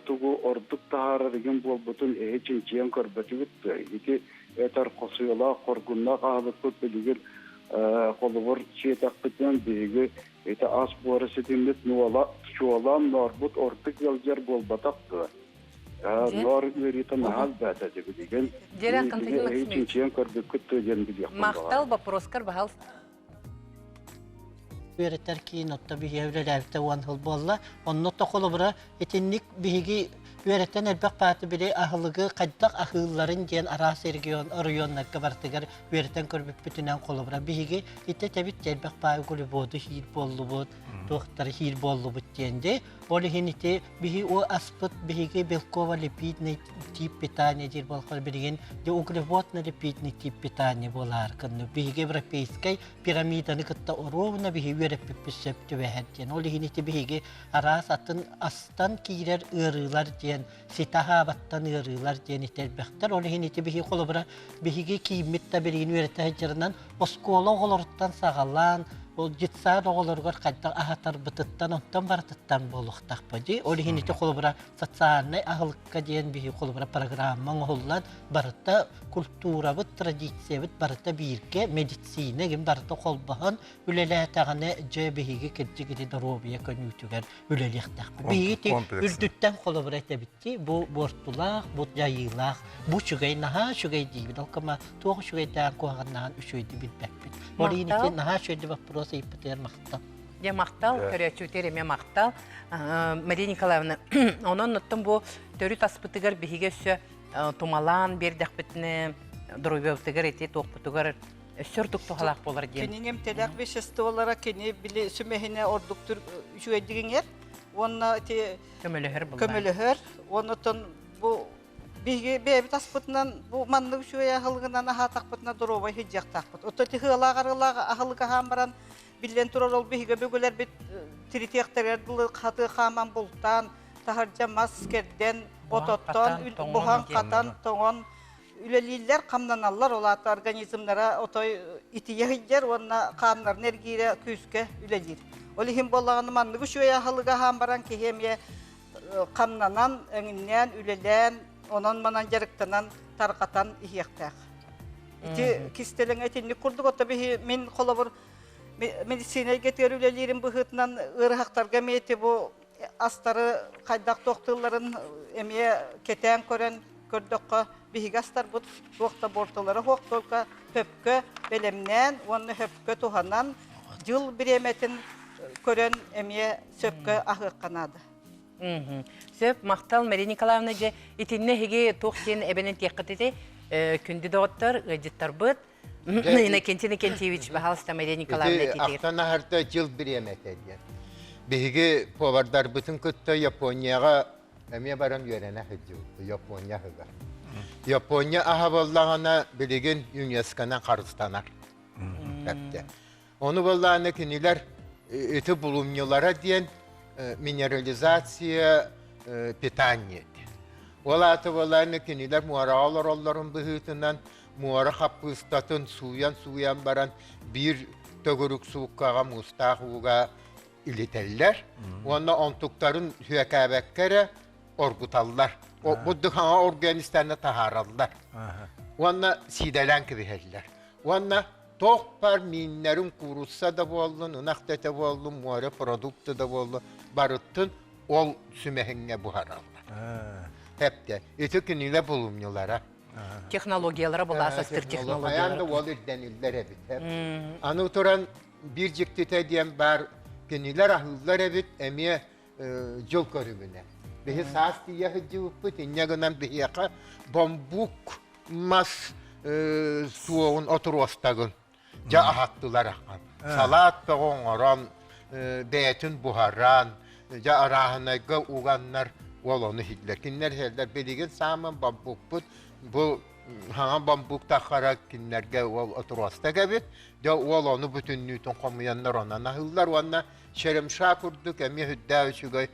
K: тугу ордук таһаарар игин буолбутун эһи чинчийэн көрбөтүгүт дуо? Ити этэр хосуйалаах, хоргуннаах аһылыкпыт билигин холобур сиэтэхпитинэн биһиги Ити ас буора ситиммит нуола чуолаан ноорбут ордук ыалдьар буолбатах дуо? Ноор ыарыыта наһаа элбээтэ дии билигин.
A: Дьэрэ Константин Максимович.
K: Чинчийэн көрбүккүт дуо диэн билиэхпин
A: Махтал вопроскар баһал.
G: Үөрэтэр киин отто биһиэ үлэлээбитэ уон сыл буолла. Онно тохолобура итинник биһиги үөрэтэн элбэх бааты били аһылыгы хайдах аһыылларын диэн араас регион оройуоннарга барытыгар үөрэтэн көрбүппүтүнэн холобура биһиги итэ тэбит элбэх баай углеводу хиир буоллубут туохтары хиир буоллубут диэн де ол иһин ити биһи о аспыт биһиги белково-липидный тип питания диир буолхар билигин де углеводно-липидный тип питания буолаар кынны биһиги европейскай пирамиданы кытта оруобуна биһи үөрэппиппит сөп түбэһэр диэн ол иһин ити биһиги араас атын астан киирэр ыарыылар диэн ситэ аһаабаттан ыарыылар диэн итэрбэхтэр. Ол иһин ити биһиги холобура биһиги кииммит да билигин үөрэтэ сылдьарынан оскуола оҕолоруттан саҕалаан ол детсад оҕолоругар хайдах аһатарбытыттан онтон барытыттан буолуохтаахпыт дии. Ол иһин ити холобура социальнай аһылыкка диэн биһиги холобура программа оҥоһуллан барыта культурабыт, традициябыт барыта бииргэ медицина гин барыта холбоһон үлэлээтэҕинэ дьэ биһиги кырдьык ити доруобуйа көнүүтүгэр үлэлиэхтээхпит. Биһиги үрдүттэн холобура этэбит бу буортулаах, бу дьайыылаах, бу үчүгэй, наһаа үчүгэй диибит. Ол кыма туох үчүгэйдээн куһаҕаннаан үчүгэйди билбэппит. Ол иһин ити наһаа үчүгэй вопрос ыйыппытыгар махтал.
A: Дьэ махтал, көрөөччүтэр эмиэ махтал. Мария Николаевна, онон оттон бу төрүт аспытыгар биһиги өссө тумалаан биэрдэхпитинэ доруобуйабытыгар ити туохпутугар өссө ордук туһалаах буолар диэн.
J: Кини эмтэлээх веществолара кини били сүмэһинэ ордук үчүгэйдик иҥэр. Уонна ити
A: көмөлөһөр булла.
J: Көмөлөһөр. Оннотон бу биһиги бэйэбит аспытынан бу маннык үчүгэй аһылыгынан аһаатахпытына доруобай сылдьыахтаахпыт. Оттон ити ыалаах арыылаах аһылык аһаан баран биллэн турар ол биһиги өбүгэлэрбит тиритиэхтэригэр дылы хатыы хааман бултаан, таһырдьа мас кэрдэн, от оттоон, буһан-хатан, тоҥон үлэлииллэр, хамнаналлар, ол аата организмнара отой итийэ сылдьар уонна хааннарын эргиирэ күүскэ үлэлиир. Ол иһин буоллаҕына маннык үчүгэй аһылыгы аһаан баран киһи эмиэ хамнанан, эҥиннээн, үлэлээн, онон-манан дьарыктанан тарҕатан иһиэхтээх. Ити кистэлэҥ итинник курдук ото биһи мин холобур медицина эйгэтигэр үлэлиирим быһыытынан ыарыһахтарга эмиэ ити бу астары хайдах туохтуулларын эмиэ кэтээн көрөн көрдөххө биһиги астарбыт туох да буортулара суох только хөпкө бэлэмнээн уонна хөпкө туһанан дьыл бириэмэтин көрөн эмиэ сөпкө аһыахха наада.
A: Сөп, махтал Мария Николаевна дьэ итиннэ эһиги туох диэн эбэн этиэххит ити күндү доҕоттор, ыалдьыттарбыт Иннокентий Иннокентьевич, пожалуйста, Мария Николаевна
C: Ити ахтан аһарда дьыл бириэмэтэ диэн. Биһиги повардарбытын кытта Японияҕа эмиэ баран үөрэнэ сылдьыбыппыт Япония аһыгар. Япония аһа буоллаҕына билигин ЮНЕСКОнан харыстанар. Эптэ. Ону буоллаҕына кинилэр ити булумньулара диэн минерализация питания диэн. Ол аата буоллаҕына кинилэр муораҕа олороллорун быһыытынан муора хаппыыстатын сууйан-сууйан баран биир төгүрүк сууккаҕа муустаах ууга илитэллэр уонна онтуктарын сүөкээбэккэ эрэ оргуталлар. Бурдук хаҥа оргуйан таһаараллар. Уонна сиидэлээн кэбиһэллэр. Уонна туох баар мииннэрин куурусса да буоллун, ынах да этэ буоллун, муора продукты да буоллун, барыттын ол сүмэһиҥҥэ буһараллар. Эптэ. Ити кинилэр булумньулара.
A: Технологиялара былаас астыр технологиялара.
C: Хайаан да уол ирдэниллэр эбит. Аны туран биир дьиктитэ диэн баар кинилэр аһыыллар эбит эмиэ дьыл көрүҥүнэ. Биһи саас тиийэ сылдьыбыппыт, инньэ гынан биһиэхэ бамбук мас суоҕун отуруостагын дьэ аһаттылар ахан. Салаат бөҕө оҥорон, бэйэтин буһаран, дьэ арааһынайга уганнар уол ону иһиллэр. Кинилэр иһэллэр. Билигин сааман бамбукпут бу хаҥа бамбук таххара кинилэргэ уол отуруостак эбит. Дьэ уол ону бүтүннүүтүн хомуйаннар онон аһыыллар уонна черемша курдук эмиэ үрдээх үчүгэй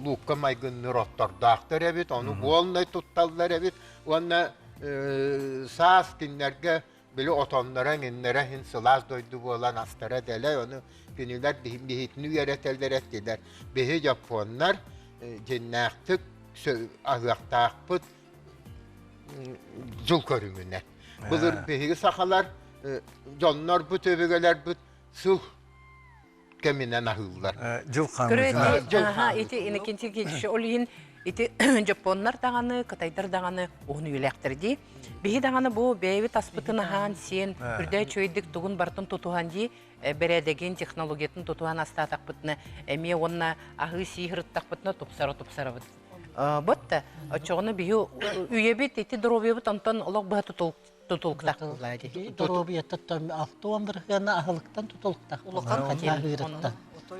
C: луукка майгынныыр оттордоохтор эбит, ону буолнай тутталлар эбит уонна саас кинилэргэ били отонноро эҥиннэрэ иһин сылаас дойду буолан астара дэлэй, ону кинилэр биһитини үөрэтэллэр эттилэр. Биһи дьоппуоннар дьиннээхтик аһыахтаахпыт дьыл көрүҥүнэн. Былыр биһиги сахалар дьоннорбут, өбүгэлэрбит сыл кэминэн аһыыллар.
B: Дьыл хаамыытынан.
A: Ити Иннокентий Кириллович, ол иһин ити дьоппуоннар даҕаны, кытайдар даҕаны уһун үйэлээхтэр дии. Биһи даҕаны бу бэйэбит аспытын аһаан, сиэн, үрдээ үчүгэйдик тугун барытын тутуһан дии, бэрээдэгин, технологиятын тутуһан астаатахпытына, эмиэ уонна аһыы-сии сырыттахпытына тупсара тупсарабыт. Бот да, оччоҕуна биһи үйэбит, ити доруобуйабыт онтон олох быһа тутулуктаах буолла дии.
G: Доруобуйаттан 60 бырыһыана аһылыктан тутулуктаах.
J: Улахан
G: аһыырыттан.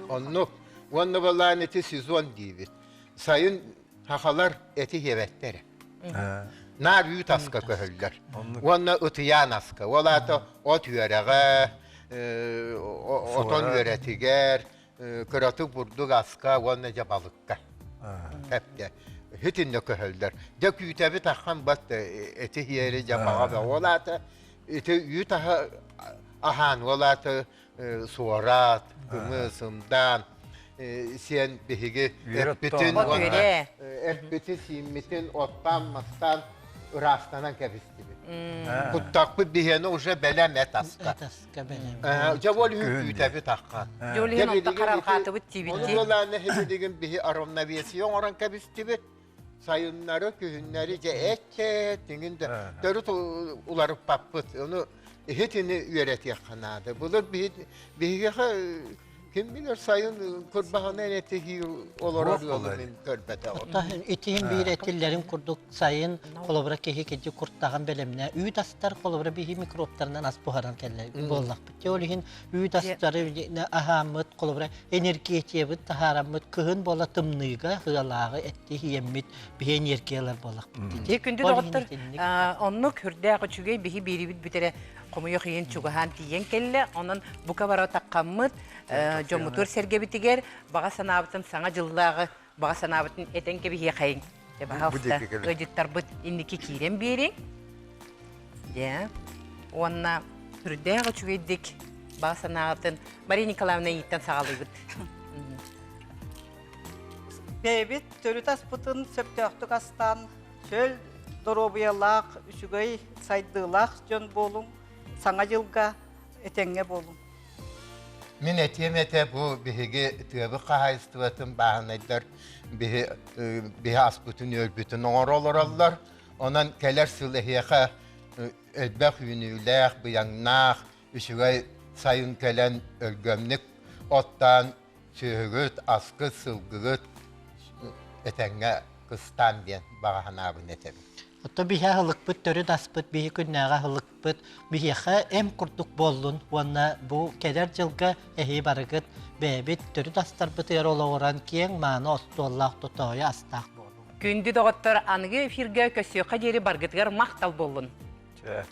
C: Оннук. Уонна балаан ити сезон диибит. Сайын хахалар эти хиэбэттэр. Наар үүт аска көһөллөр. Уонна ытыйаан аска. Ол аата от үөрэҕэ, отон үөрэтигэр, кыратык бурдук аска уонна дьэ балыкка. Эптэ. Хитинне көһөллөр. Дьэ күүтэбит аххан бат эти хиэри дьэ баҕа ол аата ити үүт аһа аһаан ол аата суорат, кымыс, ымдаан сиэн биһиги эппитин уонна эппити сииммитин оттаан-мастаан ыраастанан кэбистибит. Куттахпыт биһиэни уже бэлэм эт аска. Дьэ ол күүтэбит ахха.
A: Дьэ ол иһин онто харалҕаатыбыт диибит
C: Ону буолааны билигин биһи равновесие оҥорон кэбистибит. Сайыннары, күһүннэри дьэ эт тиҥин да төрүт уларыппаппыт. Ону иһитини үөрэтиэххэ наада. Былыр биһигэхэ Ким билэр сайын кырбаһынан этиһии олорор ыалы мин көрбөтөҕүм.
G: Итиһин биир этиллэрин курдук сайын холобура киһи киди куртаҕын бэлэмнэ үүт астар холобура биһи микробтарынан ас буһаран кэллэ буоллахпыт. Ол иһин үүт астары аһааммыт холобура энергетиябыт таһаараммыт кыһын буола тымныыга ыалааҕы эттиһиэммит биһи энергиялар буоллахпыт.
A: Дии күндү доҕоттор оннук хүрдээх үчүгэй биһи биэрибит бүтэрэ хомойуох иһин чугаһаан тиийэн кэллэ. Онон бука бара таххаммыт дьоммутугар сэргэбитигэр баҕа санаабытын саҥа дьыллааҕы баҕа санаабытын этэн кэбиһиэхэйиҥ. Дьэ, пожалуйста, ыалдьыттарбыт инники киирэн биэриҥ. Дьэ, уонна сүрдээх үчүгэйдик баҕа санаабытын Мария Николаевна ииттэн саҕалыыбыт.
J: Бэйэбит төрүт аспытын сөптөөхтүк астаан Чөл доруобуйалаах, үчүгэй сайдыылаах дьон буолуҥ, Саҥа дьылга этэҥҥэ буолуҥ.
C: Мин этиэм этэ бу биһиги тыабыт хаһаайыстыбатын бааһынайдар биһи биһи аспытын үөрбүтүн оҥоро олороллор. Онон кэлэр сыл эһиэхэ элбэх үүнүүлээх, быйаҥнаах, үчүгэй сайын кэлэн өлгөмнүк оттоон сүөһүгүт, аскыт, сылгыгыт этэҥҥэ кыстаан диэн баҕа санаабын этэбин.
G: Отто биһи аһылыкпыт төрүт аспыт, биһи күннээҕи аһылыкпыт биһиэхэ эм курдук буоллун уонна бу кэлэр дьылга эһии барыгыт бэйэбит төрүт астарбытыгар олоҕуран киэҥ мааны остуоллаах тотоойу астаах буолуҥ.
A: Күндү доҕоттор, аныгы эфиргэ көрсүөххэ диэри баргытыгар махтал буоллун.
B: Чэ.